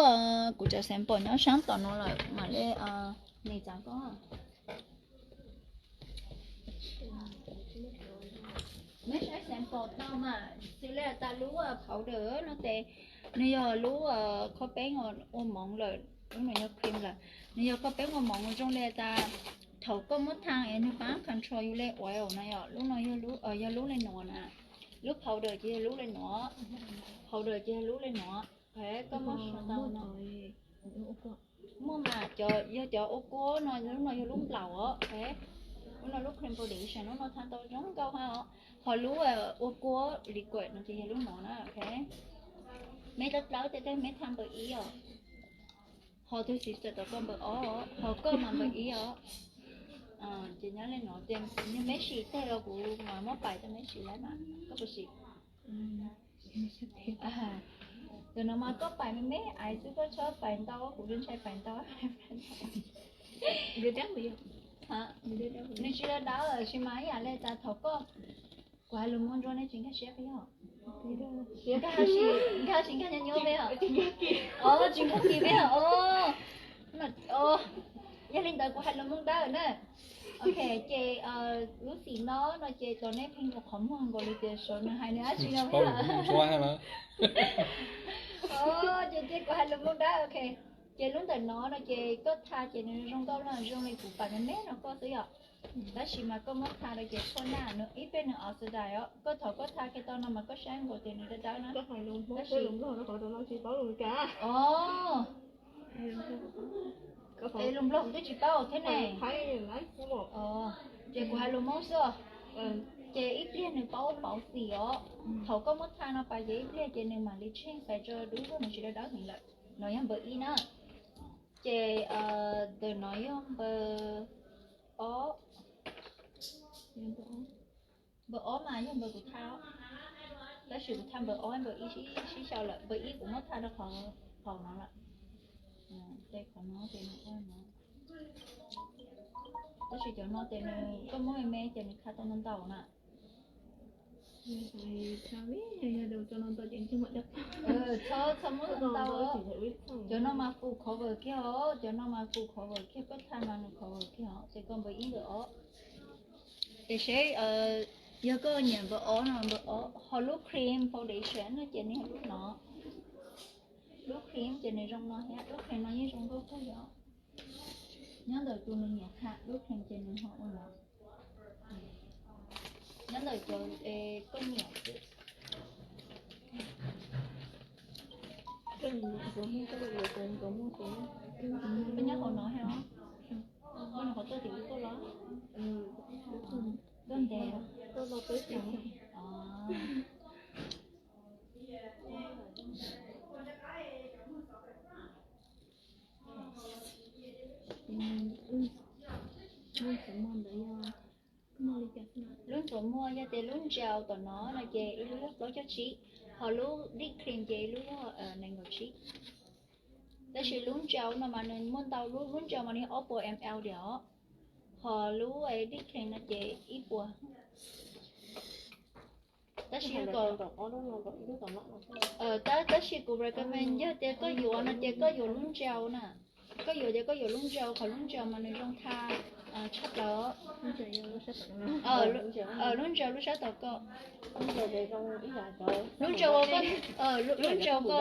kuv cov sample nyob saab tom no lawm mam le, nis txav ko. Mej saib sample tau mas xws le tas lub powder no ces nwg yog lub khaub peeb ua moov lawm, lub no yog cream lawm. Nwg yog khaub peeb ua moov zoo le tas thaum koj muab tha es nwg paab control yus le oil na yom. Lub no yog lub le nuav na, lub powder ces yog lub le nuav, powder ces yog lub le nuav. Koj muab tau no. Muaj mas, yog cov ua kuab no, lub no yog lub nplaum os. Lub no lub cream foundation, lub no tha tau zoo nkauj hab os. Ho lub ua kuab liquid no ces yog lub no na. Mej dlawb dlawb tej teg mej tha npawb ib os. Ho tug sister tom koj npawb ob, ho koj mas npawb ib os. Ces nyob le no ces mej sim teg los kuv mas muab pais rau mej sim lawm mas koj puas sim? Tus no mas koj pais me me aiv xwb, koj txhob pais ntau, kuv ntshai pais ntau. Nws tsis dawb dawb tab sis mas ib yam li tas thaum koj, kuv hais lus Hmoob ntsuab nej tsis nkag siab peb yog. Nkag sis, nkag sis nkag nyuaj nyuaj peb os. Tsis nkag kis peb os. Yog li ntawd kuv hais lus Hmoob dawb na. Ok, ces lub xim no no ces tos nej pheej ua qhov muag nkaus li tias saib nws hais nws dab tsi no peb os. Ces ces kuv hais lus Hmoob dawb, ok. Ces lub ntawm no no ces koj tha ces nws zoo nkauj na, zoo li kuv pais me me no koj xwb yom. Tab sis mas koj muab tha rau ces tshuaj naj nws ib pliag nws oxidize os. Koj thaum koj tha kiag tau no mas koj saib nkaus tias nws dawb dawb na. Tab sis Es lus Nplog kuv twb tsis paub thiab ne. Ces kuv hais lus Hmoob xwb os. Ces ib pliag nws paub pauv xim os. Thaum koj muab tha no pais ces ib pliag ces nws mam li tsheej xaiv tso dub zog, nws tsis dawb dawb heev lawm. No yog npawb ib na. Ces ntawm no yog npawb ob. Npawb ob mas yog npawb kuv tha, tab sis kuv tha npawb ob npawb ib sib xyaw lawm, npawb ib kuv muab tha rau qhov no lawm. Ces qhov no ces nws ua no. Tab sis cov no ces nws koj muab me me ces nws kha tau ntau ntau na. Txhob muab ntau, cov no mas full cover kiag os, cov no mas full cover kiag, koj tha mas nws cover kiag os, ces koj npawb ib npawb ob. Ces seb yog koj nyiam npawb ob no npawb ob, ho lub cream foundation no ces nws yog lub no. Lub cream ces nws zoo no thiab, lub cream no yeej zoo nkauj kawg li os. Nyob ntawm tus nws nyiam kha lub cream ces nws ho ua no. Nyob ntawm cov koj nyiam xwb. Koj nyob hauv no thiab os. Koj nyob qhov tuaj tim lub tuaj los? Tuaj ntev. Lub Txuas muag yog tias lub ntsau tom no no ces ib lub yog plaub caug tsib, ho lub deep clean ces ib lub yog nees nkaum tsib. Tab sis lub ntsau no mas nws muaj ntau lub, lub ntsau mas nws yog ob puas ml diam os, ho lub deep clean no ces ib puas. Tab sis tab sis kuv recommend yog tias koj yuav no ces koj yuav lub ntsau na. Koj yuav ces koj yuav lub ntsau, qhov lub ntsau mas nws zoo tha tshaj plaws. Lub ntsau lub sab tom ko, lub ntsau, lub ntsau ko,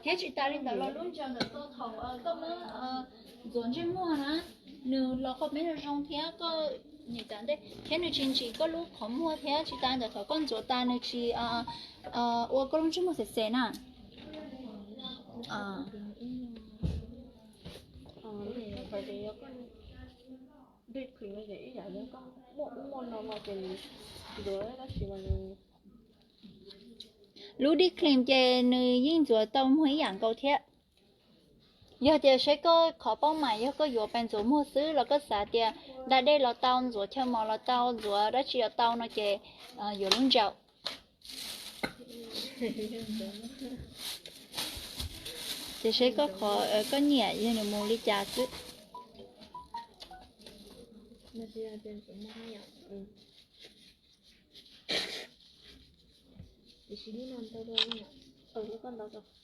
thiab tsis tas li ntawd los lub ntsau ntawm ko thaum koj muab ntxuav ntsej muag na, nws los qhov peb zoo zoo thiab koj nim tas ntej thiab nws tsis ntsim koj lub qhov muag thiab tsis tas ntawd thaum koj ntxuav tas nws tsis ua koj lub ntsej muag xem xem na. Lub deep clean ces nws yeej ntxuav tau muag ib yam nkaus thiab. Yog tias saib koj qhov paub mas yog koj yuav pes ntxuav muag xwb los koj xav tias da dej los tau, ntxuav chaw mos los tau, ntxuav dab tsi los tau no ces yuav lub ntsau. Ces saib koj qhov koj nyiam yog nws mus li cas xwb.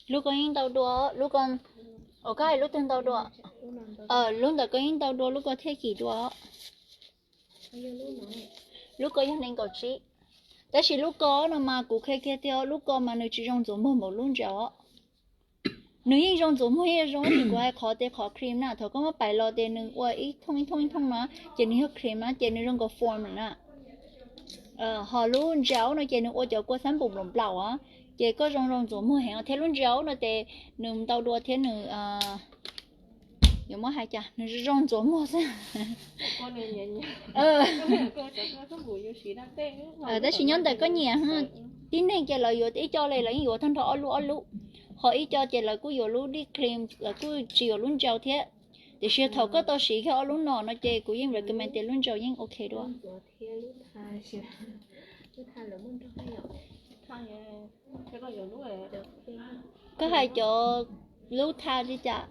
Lub ko yeej ntau dua, lub ko, koj hais lub twg ntau dua? Lub ntawm ko yeej ntau dua, lub ko thiaj kim dua. Lub ko yog nees nkaum tsib. Tab sis lub ko no mas kuv qhia kiag tias lub ko mas nws tsis zoo ntxuav muag npaum lub ntsau. Nws yeej zoo ntxuav muag yeej zoo, tab sis kuv hais qhov tias qhov cream na thaum koj muab pais los ces nws ua ib thooj ib thooj ib thooj no, ces nws yog cream na ces nws zoo nkaus foam na. Ho lub ntsau no ces nws ua cov kua xab npum nplaum nplaum os, ces koj zoo zoo ntxuav muag heev thiab lub ntsau no ces nws ntau dua thiab nws yuav muab hais cas nws zoo ntxuav muag xwb. Tab sis nyob ntawm koj nyiam, tib neeg ces lawv yuav ib co li lawv yeej yuav tag nrho ob lub ob lub, ho ib co ces lawv kuj yuav lub deep clean, lawv kuj tsis yuav lub ntsau thiab. Tiam sis thaum koj tau siv kiag ob lub no no ces kuv yeej recommend tias lub ntsau yeej ok dua. Koj hais cov lub tha li cas?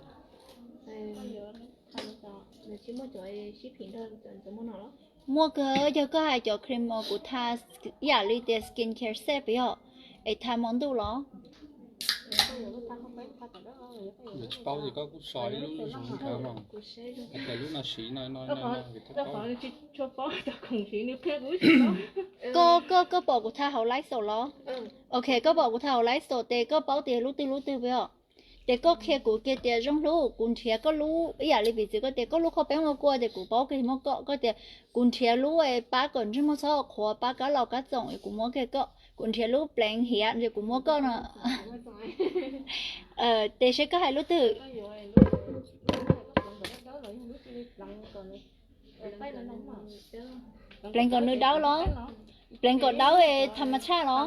Muaj kawg, yog koj hais cov cream uas kuv tha ib yam li tias skin care set yog es tha hmo ntuj los? Tsis paub ces koj kuj so ib lub zoo nkauj no, hais tias lub no siv no no no. Koj, koj, koj pom kuv tha hauv Lysol los? Ok, koj pom kuv tha hauv Lysol ces koj paub tias lub twg lub twg puas yog? Ces koj qhia kuv kiag tias zoo hlub, kuv nrhiav koj lub ib yam li piv txwv koj tias koj lub qhov peeb ua kua ces kuv paub kiag muab koj, koj tias kuv nrhiav lub pab kom ntsej muag txhob qhuav, pab kab laus kab txoom es kuv muab kiag koj, kuv nrhiav lub pleev hiav ces kuv muab koj no. Ces seb koj hais lub twg. Pleev kom nws dawb los? Pleev kom dawb es tha mas tshaj los?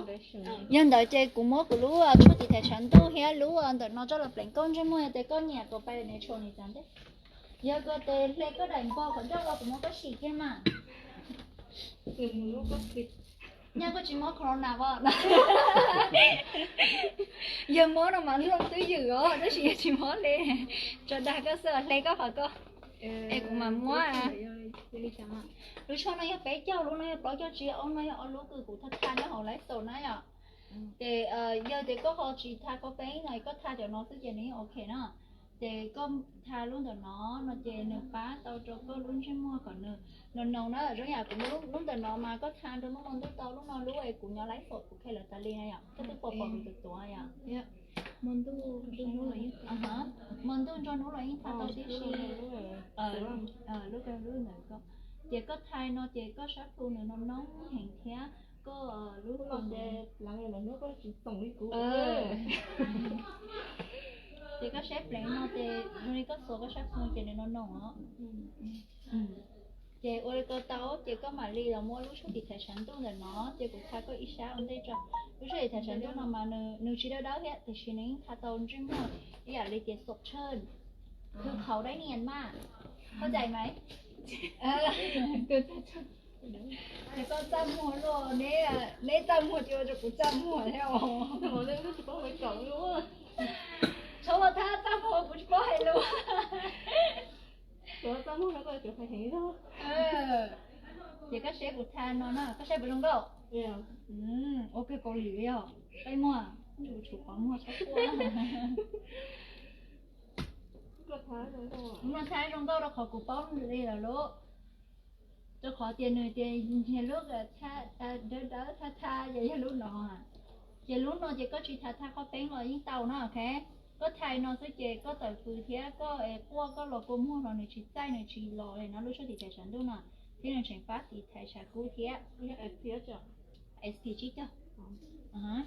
Yog ntawd ces kuv muab kuv lub tshuaj tiv thaiv tshav ntuj thiab lub ntawm no coj los pleev koj ntsej muag, yog tias koj nyiam kom pais natural nis tas ntej. Yog koj tes hle koj daim npog qhov ncauj los kuv muab koj sim kiag mas. Nyaj koj tsis mob corona os? Yog mob no mas looj twb ywm os, tab sis yog tsis mob li, tso dag koj xwb, hle koj qhov koj. Es kuv mam muab. Lub tshuaj no yog peb caug, lub no yog plaub caug tsib, ob no yog ob lub kws kuv tha tha nyob hauv Lysol na yom. Ces yog tias koj ho tsis tha koj peeb no, koj tha cov no xwb ces nws yeej ok na. Ces koj tha lub ntawm no no ces nws pab tau rau koj lub ntsej muag kom nws no no na, zoo yam kuv muab lub ntawm no mas koj tha rau lub no ntuj tau, lub no lub es kuv nyob Lysol kuv khe lawv tas li na yom, koj twb pom pom kuv tus tuav yom. Hmo ntuj nrog hnub los yeej tha tau tib si. Lub ko lub ntawm ko, ces koj tha no ces koj sab plhu nws no noob heev thiab koj lub ko ces koj saib pleev no ces zoo li koj xuas koj sab plhu ces nws no no os. Ces ua li ko tau ces koj mam li los muab lub tshuaj tiv thaiv tshav ntuj ntawm no ces kuv tha koj ib sab ua ntej tso. Lub tshuaj tiv thaiv tshav ntuj no mas nws tsis dawb dawb thiab tiam sis nws yeej tha tau ntsej muag ib yam li tias xom tshej, khwv khaus dab nias mas. เข้าใจไหม Ces koj txaj muag luaj, neb txaj muag ces ua rau kuv txaj muag thiab os. Txhob ua thab txaj muag, kuv tsis paub hais lus. Ces koj saib kuv tha no na, koj saib puas zoo nkauj? Ua kiag Kaus Lim li os, qe muag, tshuav qhov muag txhob quaj. Kuv muab tha zoo nkauj rau qhov kuv paub li lawm lauj. Rau qhov tias nws tias nyias lub dawb dawb thaj thaj ces yog lub no. Ces lub no ces koj tsis tha thaj qhov peeb los yeej tau na, ok. Koj tha no xwb ces koj tawm fws thiab koj quaj koj los kua muag los nws tsis txaij nws tsis los li no lub tshuaj tiv thaiv tshav ntuj no, thiab nws tseem pab tiv thaiv tshav kub thiab. S P tsib caug.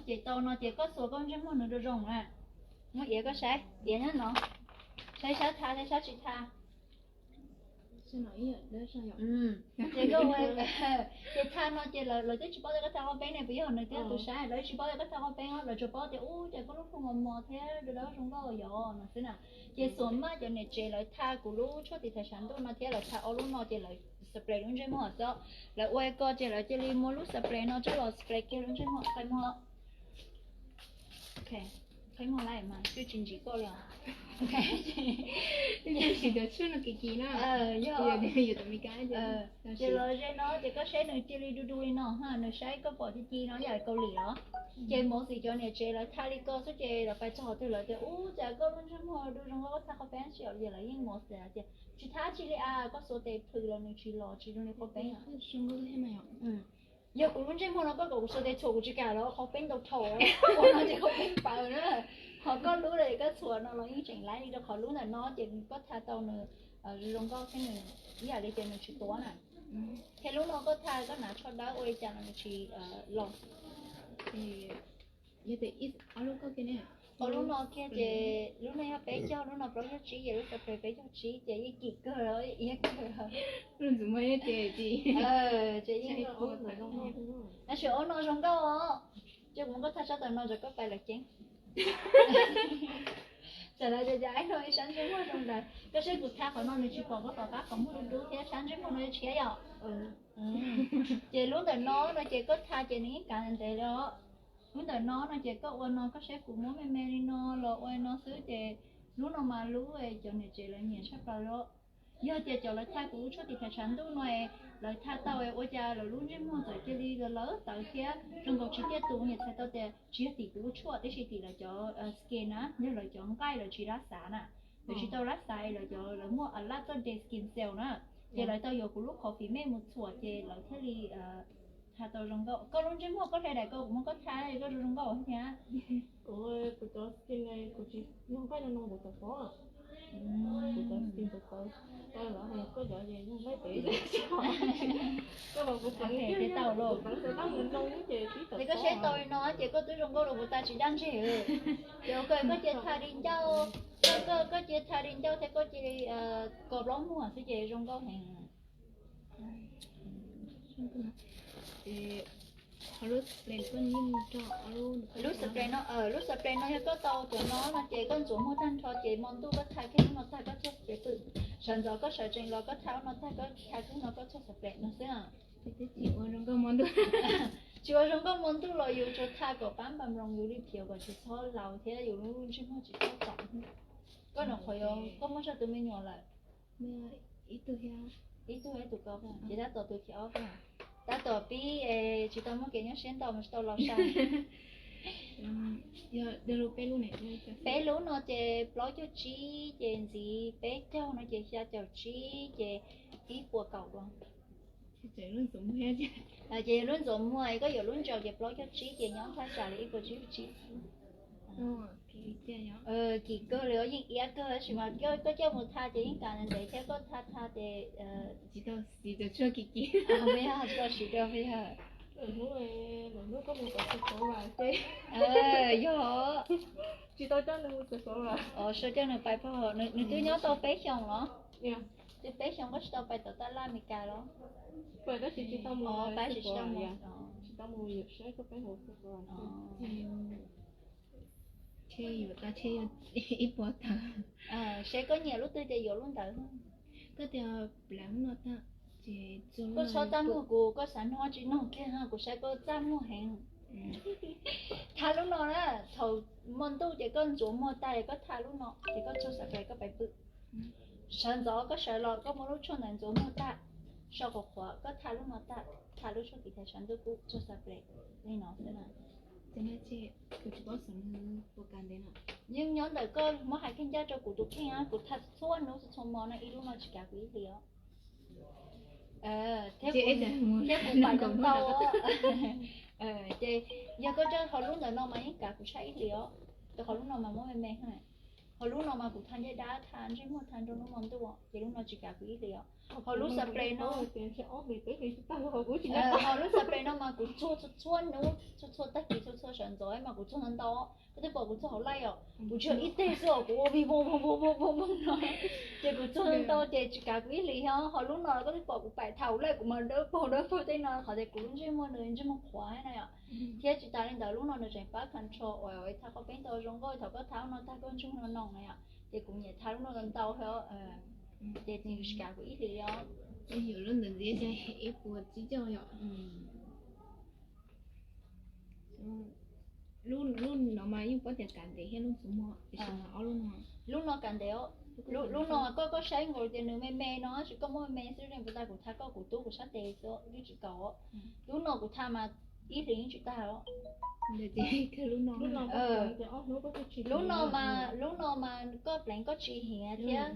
Ces tau no ces koj xuas koj ntsej muag nws rau zoo na. Muab iav koj saib, iav nyob no, saib sab tha thiab sab tsis tha. Ces koj ua, ces tha no ces lawv twb tsis paub tias koj tha qhov peeb ne, puas yog? Nws thiab tus saib lawv tsis paub tias koj tha qhov peeb os, lawv tsuas paub tias ub cas koj lub plhu mos mos thiab dawb dawb zoo nkauj yog no xwb na. Ces xuas maj cov niam tsev lawv tha kuv lub tshuaj tiv thaiv tshav ntuj no thiab lawv tha ob lub no ces lawv spray lub ntsej muag xwb. Lawv ua ko ces lawv cia li muab lub spray no coj los spray kiag lub ntsej muag, qhov muag. Qhov muag lawm mas twb tsis ntsim koj li os. Yog, ces los ze no ces koj saib nws cia li du du li no ha, nws saib koj pom ci ci no yam Kaus Lim los. Ces mostly cov niam tsev lawv tha li ko xwb ces lawv pais txog qhov twg lawv tias ub cas koj lub ntsej muag du zoo nkauj, koj tha qhov peeb tsis yom, ces lawv yeej mostly tias tsis tha tsi li as, koj xuas tes plhws los nws tsis los tsis zoo li qhov peeb. Yog kuv lub ntsej muag no koj kom kuv xuas tes txhuam kuv tsis kam los qhov peeb ntau dhau, ua no ces qhov peeb paws na. Ho koj lub koj txhuam no los yeej tseem laib li, rau qhov lub ntawm no ces koj tha tau nws zoo nkauj thiab nws ib yam li tias nws tsis tuab na. Thiab lub no koj tha koj hnav tsho dawb ua li cas los nws tsis los. Ob lub no kiag ces lub no yog peb caug, lub no plaub caug tsib, ces lub spray peb caug tsib ces yeej kim kawg, iab kawg. Ces yeej, tab sis ob no zoo nkauj os. Ces kuv muab koj tha sab tom no rau koj pais lawv ceeb. Tam no ces cas ib no ib sab ntsej muag zoo ntawd, koj saib kuv tha qhov no nws tsis pom koj tom qab qhov muag dub dub thiab sab ntsej muag no tshiab yom. Ces lub ntawm no no ces koj tha ces nws yeej kav ntev li os. Lub ntawm no no ces koj ua no, koj saib kuv muab me me li no los ua no xwb ces lub no mas lub cov niam tsev lawv nyiam tshaj plaws li. Yog tias cov lawv tha kuv lub tshuaj tiv thaiv tshav ntuj no, lawv tha tau ua cas lawv lub ntsej muag txawm cia li lawv tawv thiab zoo nkaus tsis tiaj tus, nyias txhais tau tias tsis yog tim kuv lub tshuaj, tab sis tim lawv cov skin na, yog lawv cov nqaij lawv tsis lab xav na. Lawv tsis tau lab xav, lawv cov lawv muaj a lot of dead skin cell na, ces lawv tau yuav kuv lub coffee mix mus txhuam ces lawv thiaj li tha tau zoo nkauj. Koj lub ntsej muag koj hle daim ko kuv muab koj tha koj zoo zoo nkauj thiab. Kuv cov skin kuv tsis yog nqaij no no kuv txawm pom. Kuv cov skin txawv txawv, lawv hais koj cov es yog nqaij pem. Koj los kuv txawv thiab tau lauj. Ces koj saib tau li no ces koj twb zoo nkauj rau kuv tas tsis daj ntseg. Ces koj cia tha di ncauj, koj cia tha di ncauj thiab koj cia li kos plaub muag xwb ces zoo nkauj heev. Lub spray no, lub spray no yog koj tau cov no no ces koj ntxuav muag tag nrho ces hmo ntuj koj tha kiag lub no tag koj txog spray pw. Sawv ntxov koj sawv tsees los koj tha lub no tag koj tha kiag no koj txog spray no xwb. Tsis ua zoo nkauj hmo ntuj los yus tsuas tha kom pab npas mloos yus li phiav kom tsis txhob laus thiab yus lub ntsej muag tsis txhob txom. Koj nyuam qhuav yuav, koj muaj tsawg tus me nyuam lawm? Ib tug ib tug ko, ces tab tom tus thib ob, tab tom pib, tsis tau muaj kev nyuaj siab ntau mas tsis tau los sai. Peb lub no ces plaub caug tsib, ces ntxiv peb caug no ces xya caum tsib, ces ib puas kaum dua. Ces yog lub ntxuav muag, koj yuav lub ntsaum ces plaub caug tsib ces nyob thaj tsam li ib puas tsib caug tsib. Kim kawg li, yeej iab kawg tab sis mas koj coj mus tha ces yeej kav ntev thiab, koj tha tha ces tsis tau siv rau tsuag kim kim. Tsis tau siv rau, yog tsis tau coj nws mus xav xov, coj nws pais pog, nws twb nyob tau peb xyoos los? Twb peb xyoos koj tsis tau pais tom taj laj Amelikas los? Pais tab sis tsis tau mus, pais tsis tau mus. Tsis tau mus yuav saib koj peb hauv. Yuav tas, ib puas tawm. Seb koj nyiam lub twg ces yuav lub ntawd. Koj txhob txaj muag kuv, koj xav noj tsis noj kiag, kuv saib koj txaj muag heev. Tha lub no na, thaum hmo ntuj ces koj ntxuav muag tag es koj tha lub no ces koj tso xav pais koj pais pw. Sawv ntxov koj sawv los koj muab lub tshuaj ntawd ntxuav muag tag, so qhuav qhuav koj tha lub no tag, tha lub tshuaj kiv thav sawv ntuj kub tso xav pais li no xwb na. Yeej nyob ntawm koj muab hais kiag ncaj rau kuv tus kheej, kuv tha txhua hnub txhua hmo no ib lub no tsis kav kuv ib hlis os. Thiab kuv pam ntau. Ces yog koj coj hauv lub ntawm no mas yeej kav kuv tshaj ib hlis os. Rau qhov lub no mas muab me me, hauv lub no mas kuv tha ncej dab tha ntsej muag tha nrog lub hmo ntuj ces lub no tsis kav kuv ib hlis os. Hauv lub xav pais no, hauv lub xav pais no mas kuv txuag txhua hnub txhua txhua tag kis txhua txhua sawv ntxov mas kuv txuag ntau ntau. Koj twb pom kuv txuag hauv laij os, kuv tsis yog ib teg xwb os, kuv ua vij voog voog voog voog no. Ces kuv txuag ntau ces tsis kav kuv ib hlis os. Ho lub no koj twb pom kuv pais thaum lawm kuv mas dawb paug dawb paug tej no qhov tias kuv lub ntsej muag nws ntsej muag qhuav na yom. Thiab tsis tas li ntawd lub no nws tseem pab control uas thaum koj peb ntau zoo nkauj, thaum koj tha lub no tag koj ntsej muag no no na yom. Ces kuv nyiam tha lub no ntau thiab, ces nws tsis kav kuv ib hlis os. Ib puas tsib caug yom. Lub no mas yeej paub tias kav ntev thiab lub ntxuav muag, tiam sis mas ob lub no, lub no kav ntev os. Lub no koj koj saib nkaus tias nws me me no, tab sis koj muab me me xwb, puas tas kuv tha koj kuv tub kuv sab tes xwb, yeej tsis kaum. Lub no kuv tha mas ib hlis yeej tsis tag os. Lub no mas, lub no mas koj pleev koj tsis hiav thiab.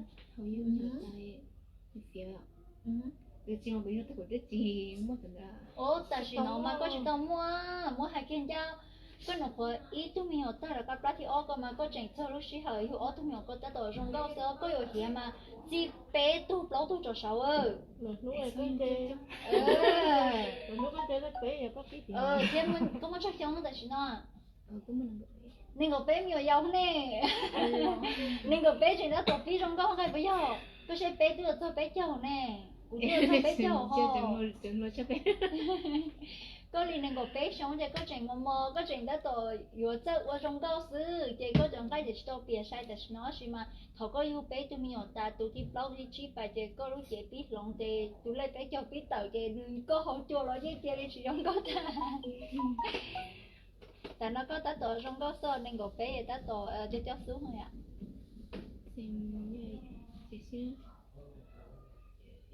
Os, tam sim no mas koj tsis tau muaj, muab hais kiag ncaj, koj nyuam qhuav ib tug me nyuam tag rov qab plab thib ob ko mas koj tseem txog lub sij hawm yug ob tug me nyuam ko tab tom zoo nkauj xwb, koj yuav hiav mas txij peb tug plaub tug rau saud. Thiab koj muaj tsawg xyoo tam sim no? Nees nkaum peb me nyuam yaus ne. Nees nkaum peb tseem tab tom pib zoo nkauj nqaij puas yog? Koj saib peb twb yuav txog peb caug ne. Kuv twb yuav txog peb caug ho. Koj li nees nkaum peb xyoo ces koj tseem mos mos, koj tseem tab tom yuav txawj ua zoo nkauj xwb, ces koj cov nqaij ces tsis tau piav sai tam sim no tab sis mas thaum koj yug peb tug me nyuam tas, tus thib plaub tus thib tsib pais ces koj lub cev pib hloov ces tus lej peb caug pib tawm ces nws koj hauv cua los yeej cia li tsis zoo nkauj tag. Tam no koj tab tom zoo nkauj xwb, nees nkaum peb tab tom cov cov xub yom.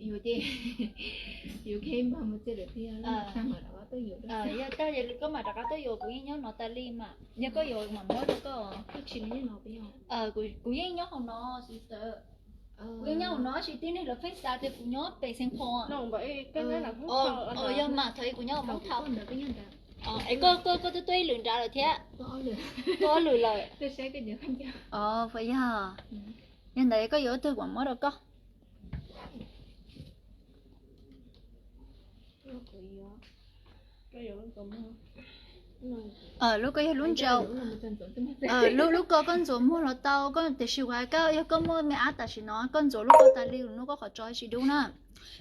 Yog tag ces koj mam rov qab tuaj yuav, kuv yeej nyob no tas li mas. Yog koj yuav mam muab rau koj. Kuv yeej nyob hauv no, kuv yeej nyob hauv no tab sis tib neeg lawv pheej xav tias kuv nyob pem Xeev Khuam. Yog mas thaum kuv nyob Hmoob Thau. Es koj, koj twb tuaj ib lwm nrad lawm thiab. Koj ob lwm lawm. Puas yog? Yog ntawd koj yuav ib tug kuv muab rau koj. Lub ko yog lub ntsaum. Lub ko koj ntxuav muag los tau, tiam sis uas yog koj muaj me ab tam sim no koj ntxuas lub ko tas li, hnub koj qhov tso tsis dub na.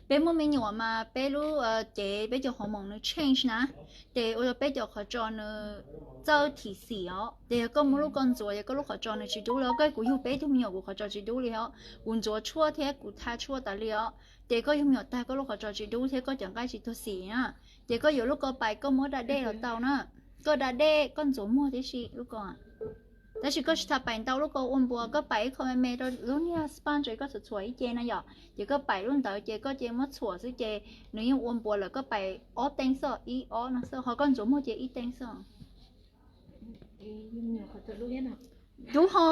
Peb muaj me nyuam mas peb lub cev peb cov hormone nws change na, ces ua rau peb cov qhov tso nws txawj thim xim os. Ces yog koj muab lub ko ntxuas ces koj lub qhov tso nws tsis dub li os. Koj, kuv yug peb tug me nyuam kuv qhov tso tsis dub li os. Kuv ntxuav tshuaj thiab kuv tha tshuaj tas li os. Ces koj yug me nyuam tag koj lub qhov tso tsis dub thiab koj cov nqaij tsis tuag xim na. Ces koj yuav lub ko pais koj muab da dej los tau na. Koj da dej koj ntxuav muag tib si lub ko. Tab sis koj tsis tau pais ntau lub ko ua npuas, koj pais ib qho me me rau lub niag sponge koj txhuam txhuam ib ce na yom. Ces koj pais lub ntawd ces koj cia muab txhuam xwb ces nws yeej ua npuas lawm, koj pais ob teev xwb, ib ob no xwb, ho koj ntxuav muag ces ib teev xwb. Dub ho,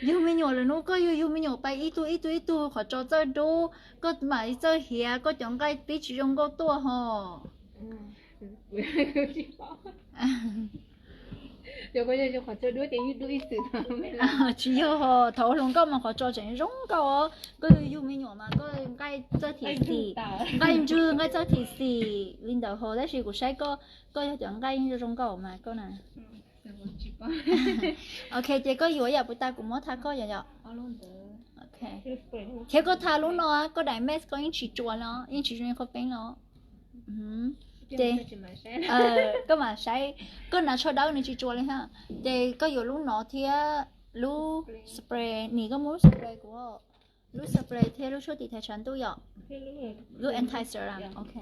yug me nyuam lawm hnub koj yug yug me nyuam pais ib tug ib tug ib tug qhov tso txawj dub, koj mam li txawj hiav, koj cov nqaij pib tsis zoo nkauj tuaj ho. Tsis yog ho, thaum ua hluas nkauj mas qhov tso tseem zoo nkauj os, koj yug yug me nyuam mas koj nqaij txawj thim xim, nqaij ntswg nqaij txawj thim xim li ntawd ho, tab sis kuv saib koj, koj yog cov nqaij zoo nkauj mas koj na. Ok, ces koj yuav yam puas tas kuv muab tha koj yom yom. Thiab koj tha lub no, koj daim mask koj yeej tsis tsua los, yeej tsis zoo li qhov peb los. Ces koj mam saib, koj hnav tsho dawb nws tsis tsua li ha. Ces koj yuav lub no thiab lub spray, nim koj muab lub spray kuv. Lub spray thiab lub suab tiv thaiv tshav ntuj yom. Lub anti-serum, ok.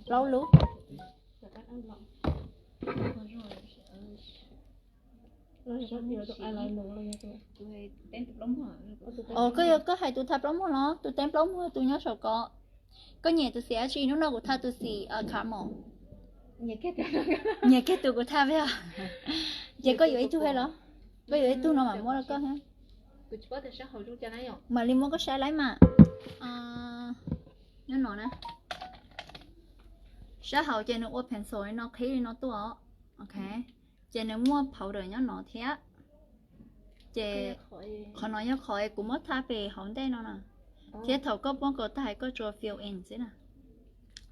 Plaub lub. Os, koj yog koj hais tus tha plaub muag los? Tus teeb plaub muag tus nyob saum ko. Koj nyiam tus xim dab tsi? Hnub no kuv tha tus xim kham mom. Nyiam kiag tus kuv tha peb os. Ces koj yuav ib tug thiab los? Koj yuav ib tug no mam muab rau koj thiab. Mam li muab koj saib laib mas. Nyob no na. Sab hauv ces nws ua pencil li no qhib li no tuaj os. Ok. Ces nws muaj powder nyob no thiab. Ces qhov no yog qhov kuv muab tha pem hauv ntej no na. Thiab thaum koj muab kaus tag koj tsuas fill in xwb na.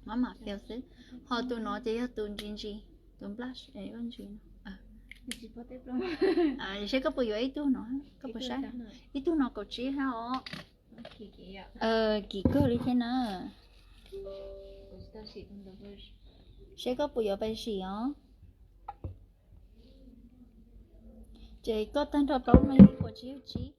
Muab mam fill xwb. Ho tus no ces yog tus ntsis ntsis, tus blush ntsis. Seb koj puas yuav ib tug no, koj puas saib? Ib tug no kaum tsib hab os. Kim kawg li thiab na. Seb koj puas yuav pais sim os. Ces koj tag nrho plaub no yog ib puas tsib caug tsib.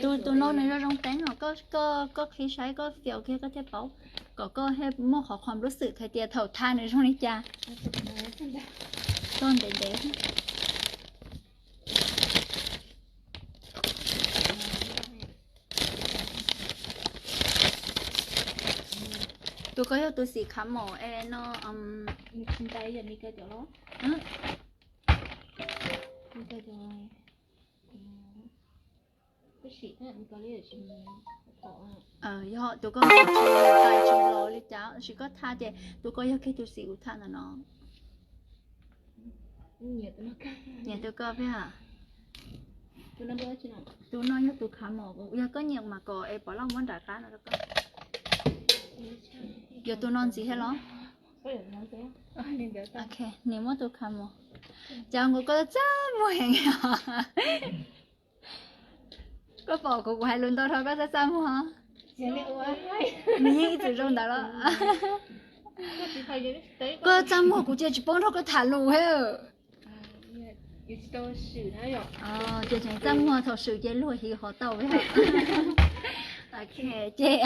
Tus, tus no nws zoo zoo teeb os, koj, koj qhib saib koj fill kiag koj thiaj paub, kom koj thiaj muaj qhov qhov lub xwm hais tias thaum tha nws zoo li cas. Koj ntev ntev. Tus ko yog tus xim kham mom es no. Yog tus ko tsis los li cas, tab sis koj tha ces tus ko yog kiag tus xim kuv tha ntawm no. Nyiam tus ko peb. Tus no yog tus kham mom, yog koj nyiam mas kom es Pov Lauj muab nram qab no rau koj. Yuav tus no ntxiv thiab los? Ok, nws muab tus kham mom. Cas nkaus koj txaj muag heev. Koj pom kuv, kuv hais lus ntau dhau koj txaj txaj muag. Nws yeej ib txwm zoo ntawd los? Koj txaj muag kuv cia tsis paub nrog koj tham lus thiab. Ces tseem txaj muag thaum swm ces luag hiv hov tau. Ok, ces,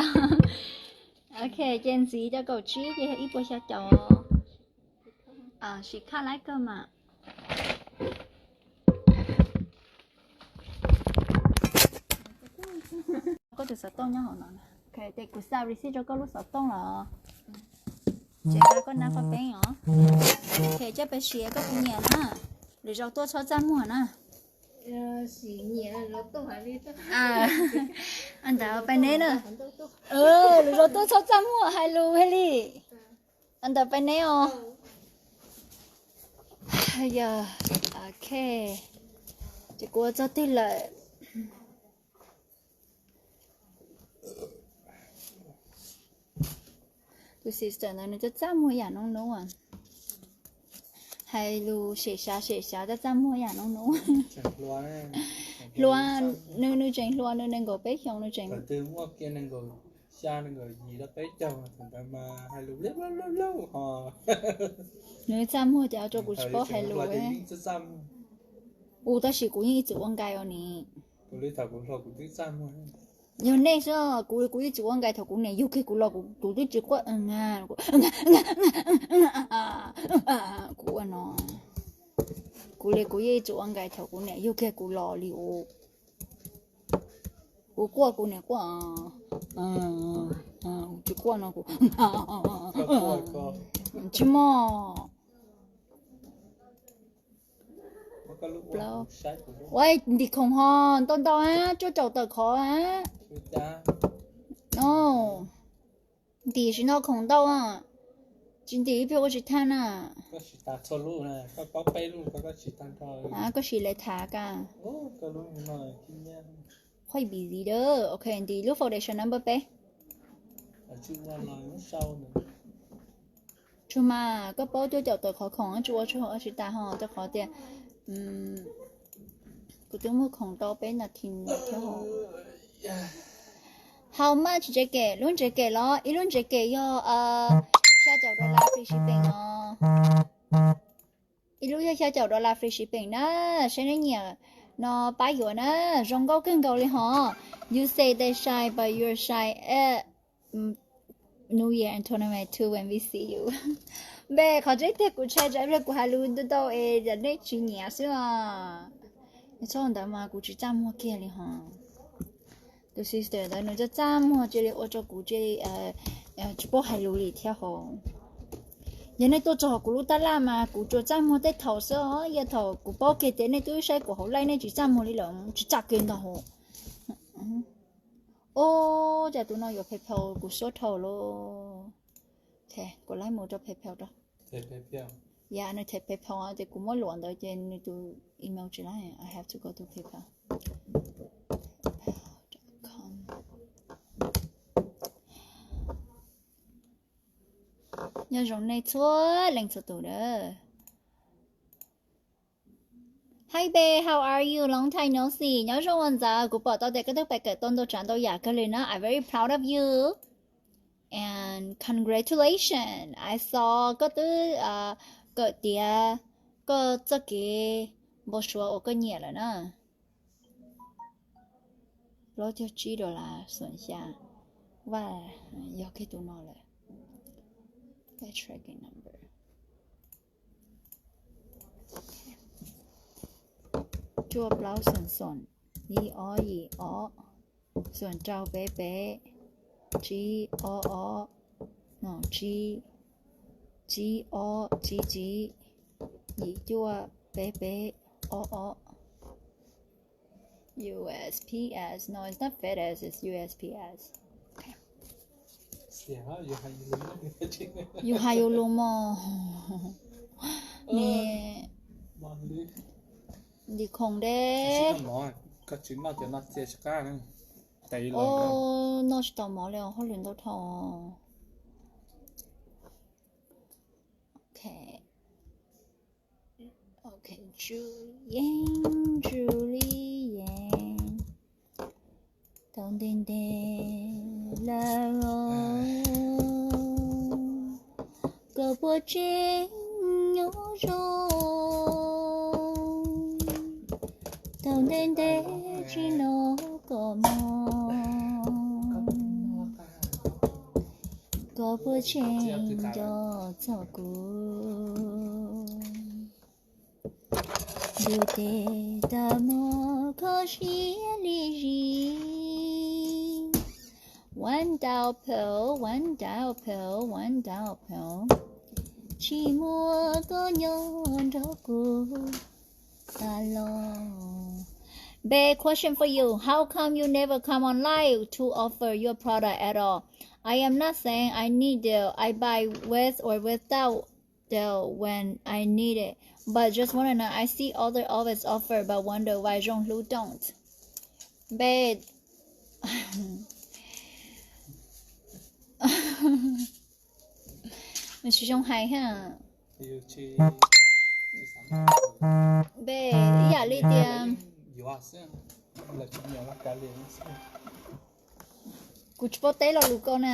ok, ces ntxiv cov kaum tsib ces yog ib puas xya caum. Sim khaj laib kawg mas. Koj tus xov tooj nyob hauv no. Ces kuv xa receipt rau koj lub xov tooj los. Ces koj nab qhov peeb os. Ces coj pais siav koj puas nyiam na. Lwm zaus tuaj txhob txaj muag na. Ntawd pais neb na. Lwm zaus tuaj txhob txaj muag hais lus hais li. Ntawd pais neb os. Yog, ok. Ces kuv ua txog twg lawm? Tus sister ntawd nws txaj txaj muag yam nub nub, hais lus sem sav sem sav txaj txaj muag yam nub nub. Hluas, nws, nws tseem hluas, nws nees nkaum peb xyoos, nws tseem nws txaj muag ces ua rau kuv tsis paub hais lus. Ua tab sis kuv yeej ib txwm ua nkais os ni. Yog nej xwb, kuv, kuv yeej tsis ua nkais thaum kuv niam yug kiag kuv los, kuv twb tsis quaj. Kuv ua no, kuv li kuv yeej tsis ua nkais thaum kuv niam yug kiag kuv los li. Kuv quaj kuv niam quaj, tsis quaj no kuv tsis mog. Ua ntim khoom ho ntau ntau a, cuaj caum tawm khov a. Ntim sim no khoom ntau a, tsis ntim ib pliag ua tsis tag na. Koj sim lawv tham ka. Qhov busy da. Ok, ntim lub foundation number peb. Tsuag mas koj paub cuaj caum tawm khov khoom tsis ua tsis tas ho rau qhov tias kuv twb muag khoom tau peb nas this thiab ho. How much jacket? Lub jacket los ib lub jacket yog xya caum dollar free shipping no. Ib lub yog xya caum dollar free shipping na. Saib neb nyiam no pab yuav na, zoo nkauj kawg nkaus li hos. You say they shy, but you're shy at New Year and tournament too when we see you. Npe qhov tseeb tiag kuv ntshai tsam ib pliag kuv hais lus ntau ntau es yog nej tsis nyiam xwb os. Txhob ntawd mas kuv tsis txaj muag kiag li hos. Tus sister ntawd nws txaj txaj muag cia li ua rau kuv cia li tsis paub hais lus li thiab hos. Yog nej tuaj txog kuv lub tab laj mas kuv tsuas txaj muag tej thaum xwb os, yog thaum kuv paub kiag tias nej twb saib kuv hauv live nej tsis txaj muag li lawm tsis txaj kiag ntag hos. Ub, cas tus no yuav PayPal kuv suab dhau lauj. Ok, kuv laib mus rau PayPal rau. Yog nws them PayPal ces kuv muab luam ntawd ces nws tus email tsis laib, I have to go to PayPal. Nyob zoo nej txhua leej txhua tus dawb. Hi babe, how are you? Long time no see. Nyob zoo ua ntxawm, kuv pom tau tias koj twb pais kawm tau ntau tsav ntau yam kawg li na. I'm very proud of you. And congratulations. I saw koj twb kawm tiav koj txoj kev npau suav uas koj nyiam lawm na. Plaub caug tsib dollar xoom xya vaj, yog kiag tus no lawm. Cuaj plaub xoom xoom, ib ob yim ob, xoom rau peb peb, tsib ob ob, no tsib, tsib ob tsib tsib, yim cuaj peb peb, ob ob. U S P S. No, it's not FedEx, it's U S P S. Yus hais yus lus mog. Ni nti khoom deb. Noj tsis tau mov li, hauj lwm ntau dhau. Ok. Ok, Julie, Julie, tau ntev ntev lawm os, koj puas tseem nyob zoo? Tau ntev ntev tsis hnov koj mog, koj puas tseem nco txog kuv? Ntuj tes tau muab koj siab li zis. One dollar bill, one dollar bill, one dollar bill. Tsis muaj koj nyob nrog kuv tas los. Babe, question for you. How come you never come on live to offer your product at all? I am not saying I need it. I buy with or without though when I need it. But just wanna know, I see other office offer, but wonder why Zong Hlu don't. Babe, nws tsis zoo hais ha. Babe, ib yam li tias kuv tsis paub teb lo lus ko na.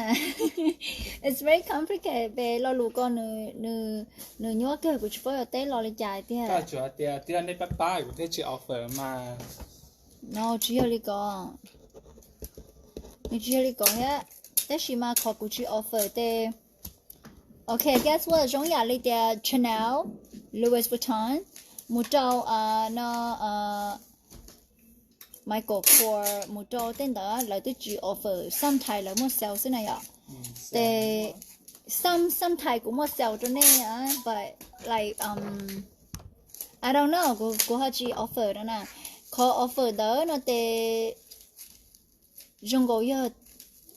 It's very complicated, babe, lo lus ko nws nyuaj kawg, kuv tsis paub yuav teb lo li cas tiag. Koj tsuas hais tias twb yog nej pab pab kuv thiaj tsis offer mas. No, tsis yog li ko. Nws tsis yog li ko thiab. Tab sis mas qhov kuv tsis offer tes, ok, guess what, zoo yam li tias Chanel, Louis Vuitton, mus rau no Michael Kors, mus rau tej ntawd lawv twb tsis offer, sometimes lawv muaj sale xwb na yom. Tes some sometimes kuv muaj sale rau nej, but like I don't know, kuv ho tsis offer no na. Qhov offer ntawd no tes zoo nkaus yog,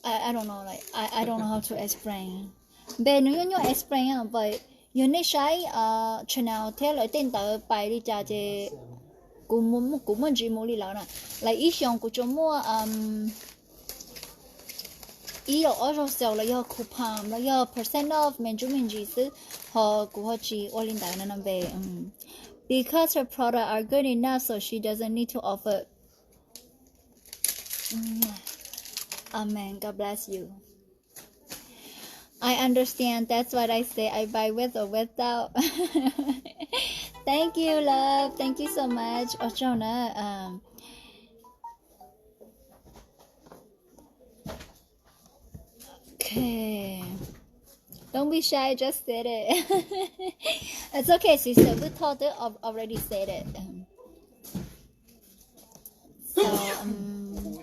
I don't know, like I don't know how to explain. Npe nws nyuaj nyuaj explain, but yog nej saib Chanel thiab lawv tej ntawd pais li cas ces kuv muaj ntsis mus li lawm na. Lawv ib xyoos kuv tsuas muaj ib los ob zaug sale los yog coupon los yog percent off me ntsis me ntsis xwb, ho kuv ho tsis ua li ntawd no no npe. Because her product are good enough, so she doesn't need to offer. Amen. God bless you. I understand. That's what I say. I buy with or without. Thank you, love. Thank you so much. Ua tsaug na. Um, okay. Don't be shy. Just said it. It's okay, sister. We talked it al- already said it. Um, so, um,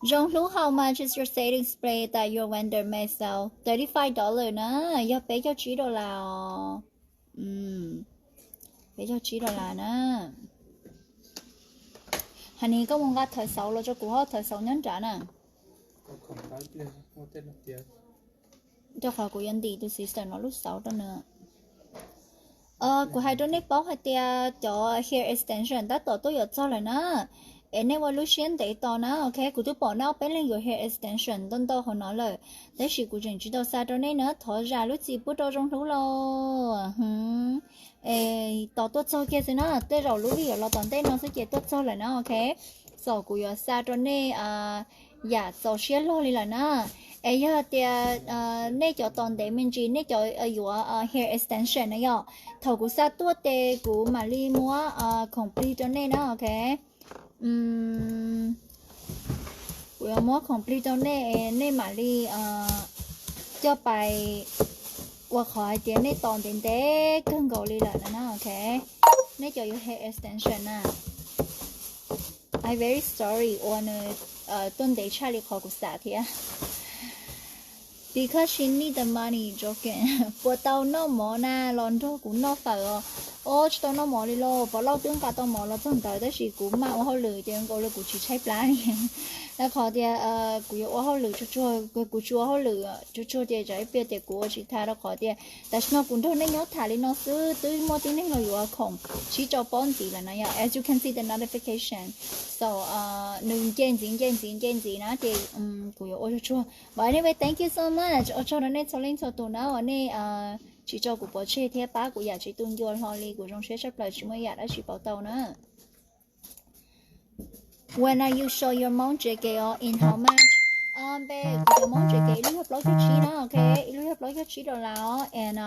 Zoo Hlub, how much is your setting spray that your vendor may sell? Thirty five dollar na, yog peb caug tsib dollar os. Peb caug tsib dollar na. Hais ni koj mus nqa thawv xauv los rau kuv, ho thawv xauv nyob nrad na. Rau qhov kuv yuav ntim tus sister no lub xauv rau nws. Kuv hais rau nej paub hais tias cov hair extension tab tom tuaj yuav txog lawm na. Es nej ua lub siab ntev tos na, ok, kuv twb pom nej ob peb leeg yuav hair extension ntau ntau hauv no lawm, tab sis kuv tseem tsis tau xa rau nej na, thov zam lub txim pub rau Zoo Hlub lauj. Es tos tuaj txog kiag xwb na, tej zaum lub vij yuav los tom ntej no xwb ces tuaj txog lawm na, ok. So kuv yuav xa rau nej yam txaus siab log li lawm na. Es yog tias nej cov tos ntev me ntsis, nej cov yuav hair extension na yom, thaum kuv xa tuaj ces kuv mam li muab khoom plig rau nej na, ok. Kuv yuav muab khoom plig rau nej, nej mam li coj pais ua qhov hais tias nej tos ntev ntev kawg nkaus li lawm na, ok. Nej cov yuav hair extension na, I very sorry uas nws tuaj ntev tshaj li qhov kuv xav thiab. Because she need the money, joking. Puas tau noj mov na, los nrog kuv noj fawm os. Os, tsis tau noj mov li los, Pov Lauj twb nqa tau mov los txog ntawd tab sis kuv mam ua hauj lwm ces nkaus li kuv tsis tshaib plab li. Rau qhov tias kuv yuav ua hauj lwm tsuag tsuag, kuv tsis ua hauj lwm tsuag tsuag ces tsam ib pliag tias kuv ua tsis tag, rau qhov tias tam sim no kuv nrog nej nyob tham li no xwb twb muaj tib neeg los yuav khoom tsib rau pob ntxiv lawm na yom. As you can see the notification, so nws nce ntxiv nce ntxiv nce ntxiv na ces kuv yuav ua tsuag tsuag. But anyway, thank you so much, ua tsaug rau nej txhua leej txhua tus na uas nej tsis tso kuv pov tseg thiab pab kuv yam tsis tu ncua hlo li, kuv zoo siab tshaj plaws tsis muaj yam dab tsi pauv tau na. When are you show your Hmoob jacket os, in how much? Npe, kuv cov Hmoob jacket ib lub yog plaub caug tsib na, ok, ib lub yog plaub caug tsib dollar os, and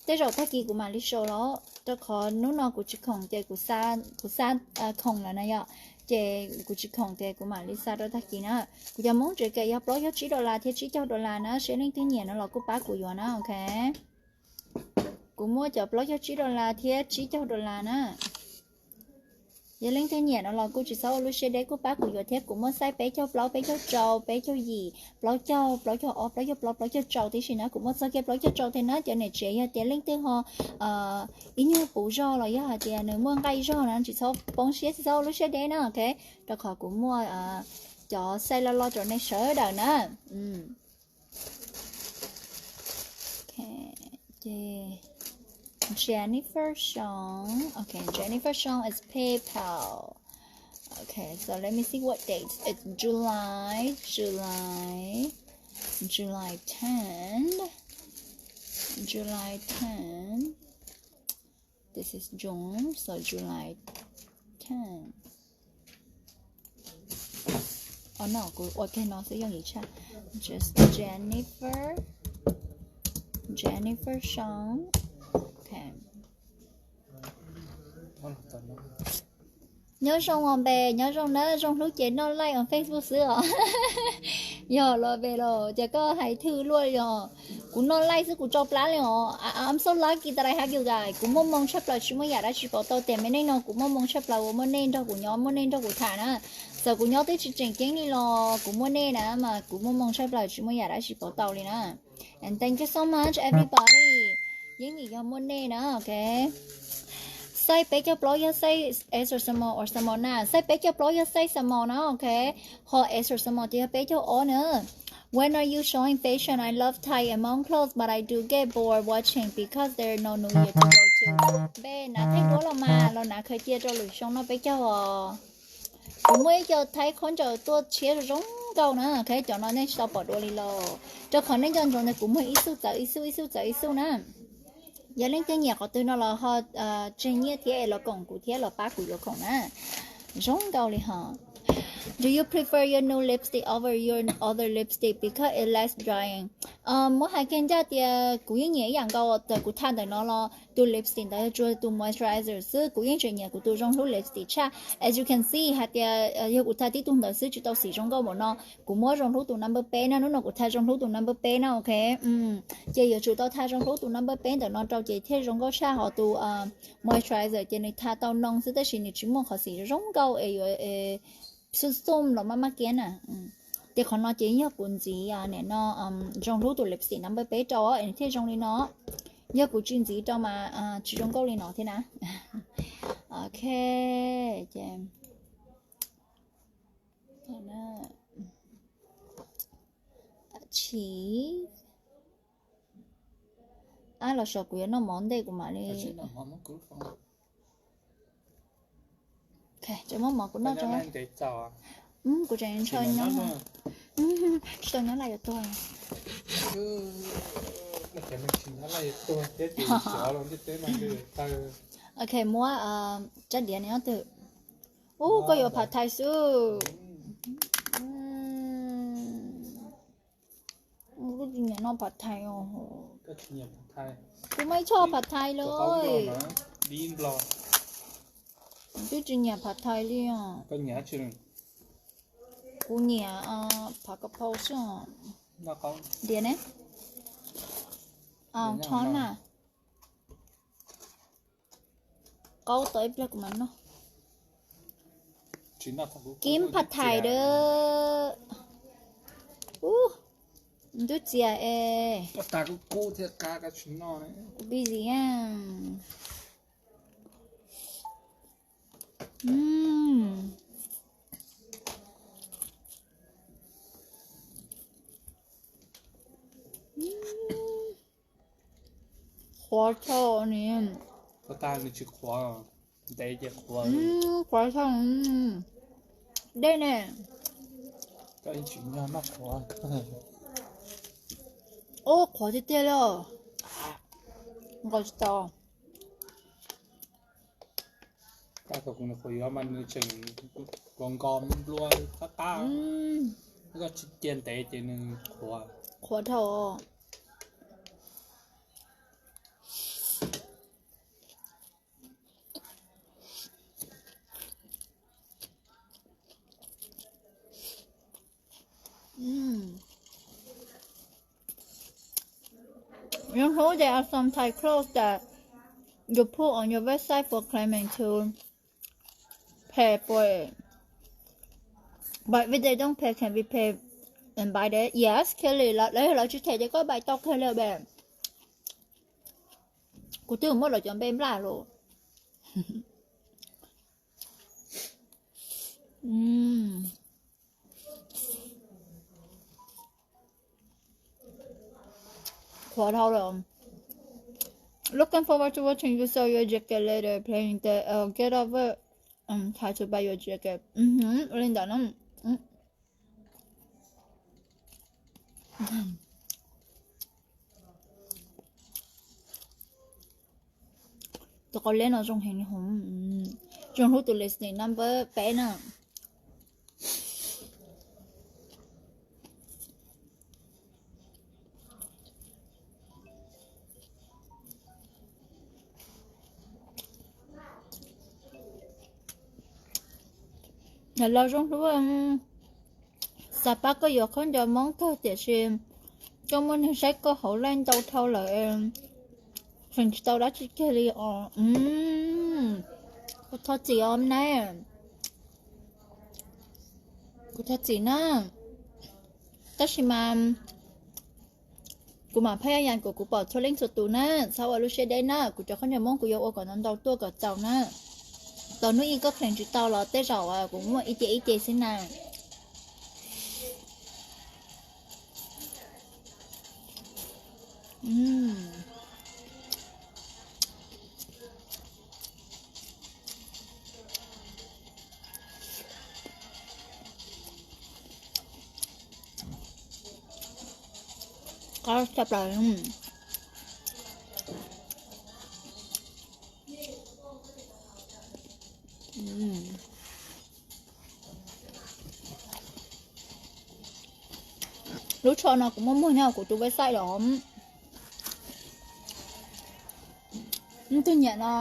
tej zaum tag kis kuv mam li show los, rau qhov hnub no kuv tsis khoom ces kuv xa, kuv xa khoom lawm na yom, ces kuv tsis khoom ces kuv mam li xa rau tag kis na. Kuv cov Hmoob jacket yog plaub caug tsib dollar thiab tsib caug dollar na, seb leej twg nyiam no los kuj pab kuv yuav na, ok. Kuv muaj cov plaub caug tsib dollar thiab tsib caug dollar na. Yog leej twg nyiam no los kuj tsis txhob ua lub siab deb, kuj pab kuv yuav thiab. Kuv muaj size peb caug plaub, peb caug rau, peb caug yim, plaub caug, plaub caug ob, plaub caug plaub, plaub caug rau tib si na. Kuv muaj txog kiag plaub caug rau thiab na. Cov niam tsev yog tias leej twg ho ib nyuag puv zog los yog hais tias nws muaj nqaij zog na, tsis txhob poob siab, tsis txhob ua lub siab deb na, ok. Rau qhov kuv muaj cov size loj loj rau nej sawv daws na. Jennifer Song. Okay, Jennifer Song is PayPal. Okay, so let me see what dates. It's July, July, July ten, July ten. This is June, so July ten. Oh no, kuv ua kiag no xwb yooj yim tshaj. Just Jennifer, Jennifer Song. Okay. Nyob zoo os npe, nyob zoo na, zoo hlub ces noj like on Facebook xwb os. Yog los npe los ces koj hais thwj luaj li os. Kuv noj like xwb kuv tsau plab li os. I'm so lucky that I have you guys. Kuv muaj hmoo tshaj plaws tsis muaj yam dab tsi pauv tau tias me neej no kuv muaj hmoo tshaj plaws uas muaj nej nrog kuv nyob, muaj nej nrog kuv tham na. Txawm kuv nyob twb tsis tseem ceeb li los kuv muaj nej na mas kuv muaj hmoo tshaj plaws tsis muaj yam dab tsi pauv tau li na. And thank you so much everybody. Yeej vim yog muaj nej na, ok. Size peb caug plaub yog size extra small or small na. Size peb caug plaub yog size small na, ok. Ho extra small ces yog peb caug ob na. When are you showing fashion? I love Thai and Hmong clothes, but I do get bored watching because there no New Year to go to. Npe, nav thaij duab los mas, los nav khaws cia rau lwm xyoo no peb caug os. Kuv muaj ib co Thaib khaub ncaws tuaj tshiab zoo nkauj na, ok, cov no nej tsis tau pom dua li los. Rau qhov nej nco ntsoov tias kuv muag ib xuj txawv ib xuj, ib xuj txawv ib xuj na. Yog leej twg nyiam qhov twg no los ho tseg nyiaj thiab es los koom kuv thiab los pab kuv yuav khoom na. Zoo nkauj li hos. Do you prefer your new lipstick over your other lipstick because it less drying? Muab hais kiag ncaj tias kuv yeej nyiam ib yam nkaus, txawm kuv tha ntawm no los tus lipstick ntawd yog tsuas tus moisturizer xwb, kuv yeej tseem nyiam kuv tus zoo hlub lipstick tshaj. As you can see hais tias yog kuv tha tib tug ntawd xwb tsis tau xim zoo nkauj npaum no. Kuv muab zoo hlub tus number peb na, hnub no kuv tha zoo hlub tus number peb na, ok. Ces yuav tsum tau tha zoo hlub tus number peb ntawm no rau ces thiaj zoo nkauj tshaj, ho tus moisturizer ces nws tha tau noo xwb tab sis nws tsis muaj qhov xim zoo nkauj es yuav xum xum los maj maj kiag na. Ces qhov no ces yog kuv ntxiv nim no zoo hlub tus lipstick number peb rau es nws thiaj zoo li no. Yog kuv tsis ntxiv rau mas tsis zoo nkauj li no thiab na. Ok, ces Ab los saum kuv yuav noj mov ntej kuv mam li. Muab mov kuv noj tso. Kuv tseem ntshaw nyob, tsis tau nyob laj yuav tuag. Ok, muab rab diav no twg. Ub, koj yuav phav thais xwb. Kuv tsis nyiam noj phav thais os. Kuv mas ib txhob phav thais li. Kuv twb tsis nyiam phav thais li os. Kuv nyiam phav ka phau xwb os. Diav ne? Txhob na. Qaub tau ib pliag kuv mam noj. Kim phav thais dawb. Ub, ntub txias es. Kuv busy a. Qhuav tshaj ni. Qhuav tshaj, dej ne. Ub, qhuav tiag tiag li. Nqos tsis tau. Qhuav nqos nplua qab qab, koj tsis cia ntev ces nws qhuav. Qhuav dhau. Youtube, there are some Thai clothes that you put on your website for claiming to pay for it. But if they don't pay, can we pay and buy that? Yes, Kelly, lawv, lawv tsis them ces koj buy tau kiag li bas. Kuv twb muab lawv cov npe nplaj los. Qhuav dhau lawm. Looking forward to watching you sell your jacket later, playing the uh, get over um, try to buy your jacket. Ua li ntawd na. Tus qau leb no zoo heev li hov. Zoo hlub tus lipstick number peb na. Los zoo hlub, xav pab koj yuav khaub ncaws Hmoob kawg tiam sis koj muaj neeg saib koj hauv live ntau dhau lawm, feem tsis tau dab tsi kiag li os. Kuv thov txim os na, kuv thov txim na, tab sis mas kuv mam phaj yaj yas kom kuv pom txhua leej txhua tus na, txhob ua lub siab deb na, kuv cov khaub ncaws Hmoob kuv yuav ua kom ntau ntau tuaj kom txaus na. Txawm hnub ib koj kheev tsis tau los tej zaum kuv muaj ib ce ib ce xwb na. Qab tshaj plaws. Lub tsho no kuv muaj muag nyob kuv tus website los. Leej twg nyiam no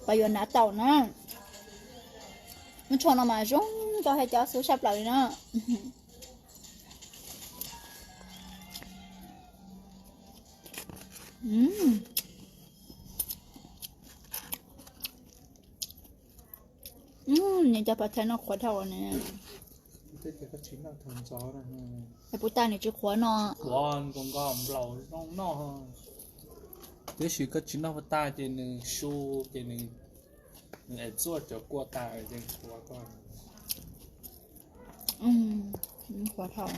pab yuav hnav tau na. Lub tsho no mas zoo nkauj thiab cov xub tshaj plaws li na. Nws cov pas thaiv no qhuav dhau ne. Puas tas nws tsis qhuav no? Tiam sis koj tsis noj puas tas ces nws su, ces nws es txuaj cov kua tas ces qhuav. Qhuav dhau.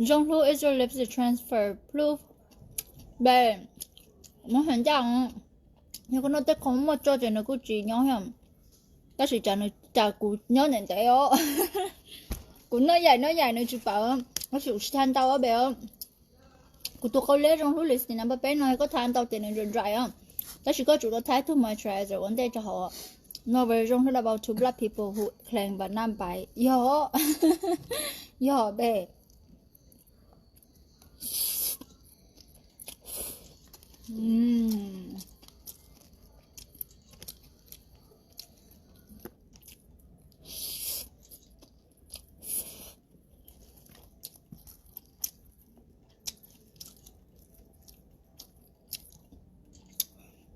Zoo hlub, is your lipstick transfer proof? Babe, muab hais ncaj, yog koj noj tej qho muaj tso ces nws kuj tsis nyob thiab. Tab sis tsam nws, tsam kuv nyob ntev ntev os. Kuv noj yaim noj yaim nws tsis pawv, tab sis kuv tsis tha ntau babe. Kuv tus qau liab Zoo Hlub Lipstick number peb no koj tha ntau ces nws dry dry os. Tab sis koj tsum tau tha ib tug moisturizer ua ntej rau hauv. No very Zoo Hlub about to block people who claim but not buy. Yog, yog babe.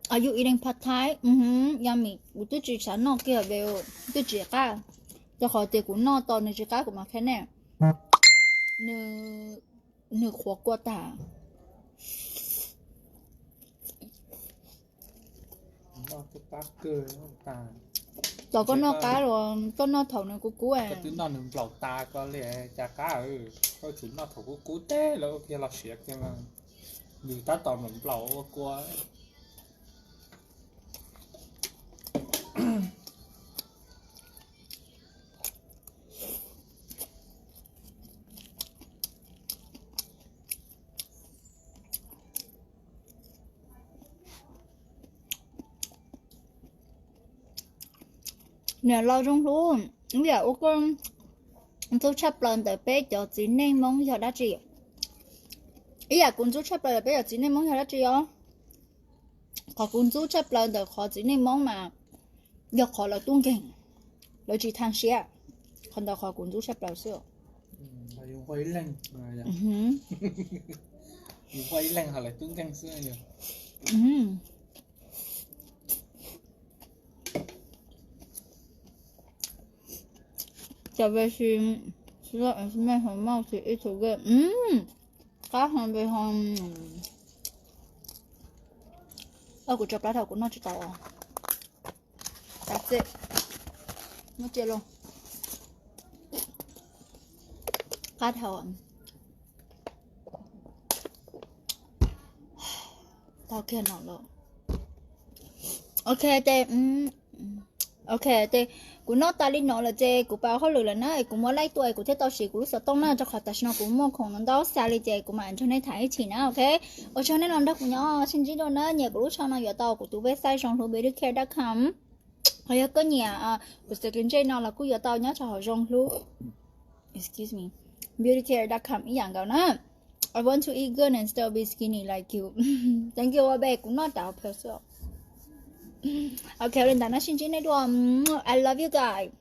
Are you eating pad thai? Yummy, kuv twb tsis xav noj kiag, twb tsis qab, rau qhov tias kuv noj tau nws tsis qab kuv mam qhia nej. Nws qhuav kua tas. Tos koj noj qab los koj noj thaum nws kub kub. Koj twb noj nws nplaum tas ko li cas qab, koj tsum noj thaum kub kub teb lawm ua kiag los siav kiag mas. Nws tab tom nplaum ua kua. Niam laus Zoo Hlub, ib yam ua koj ntxub tshaj plaws ntawm peb cov txiv neej Hmoob yog dab tsi? Ib yam kuv ntxub tshaj plaws ntawm peb cov txiv neej Hmoob yog dab tsi os? Qhov kuv ntxub tshaj plaws ntawm qhov txiv neej Hmoob mas yog qhov lawv tub nkeeg, lawv tsis tha siab. Qhov ntawd qhov kuv ntxub tshaj plaws xwb. Cov ve si, mej hov mauj si ib tug ve, qab hov ve hov. Kuv tso plab dhau kuv noj tsis tau. Muab cia lauj. Qab dhau. Tau kiag no lawm. Ok, tes, ok, tes kuv noj tas li no lawm ces kuv pab hauj lwm lawm na, es kuv muab laij tuaj es kuv thiaj tau siv kuv lub xov tooj na, rau qhov tam sim no kuv muaj khoom ntau xya li ces kuv mam nrog nej tham ib chim na, ok. Ua tsaug nej los nrog kuv nyob sib ntsib dua na, nyiam kuv lub tsho no yuav tau kuv tus website Zoo Hlub beauty care dot com. Qhov yog koj nyiam kuv xav kev ntsej no los kuj yuav tau nyob rau hauv Zoo Hlub, excuse me, beauty care dot com ib yam nkaus na. I want to eat good and still be skinny like you. Thank you, babe, kuv noj tas phawj xwb. Ok, li ntawd no sib ntsib nej dua. I love you guys.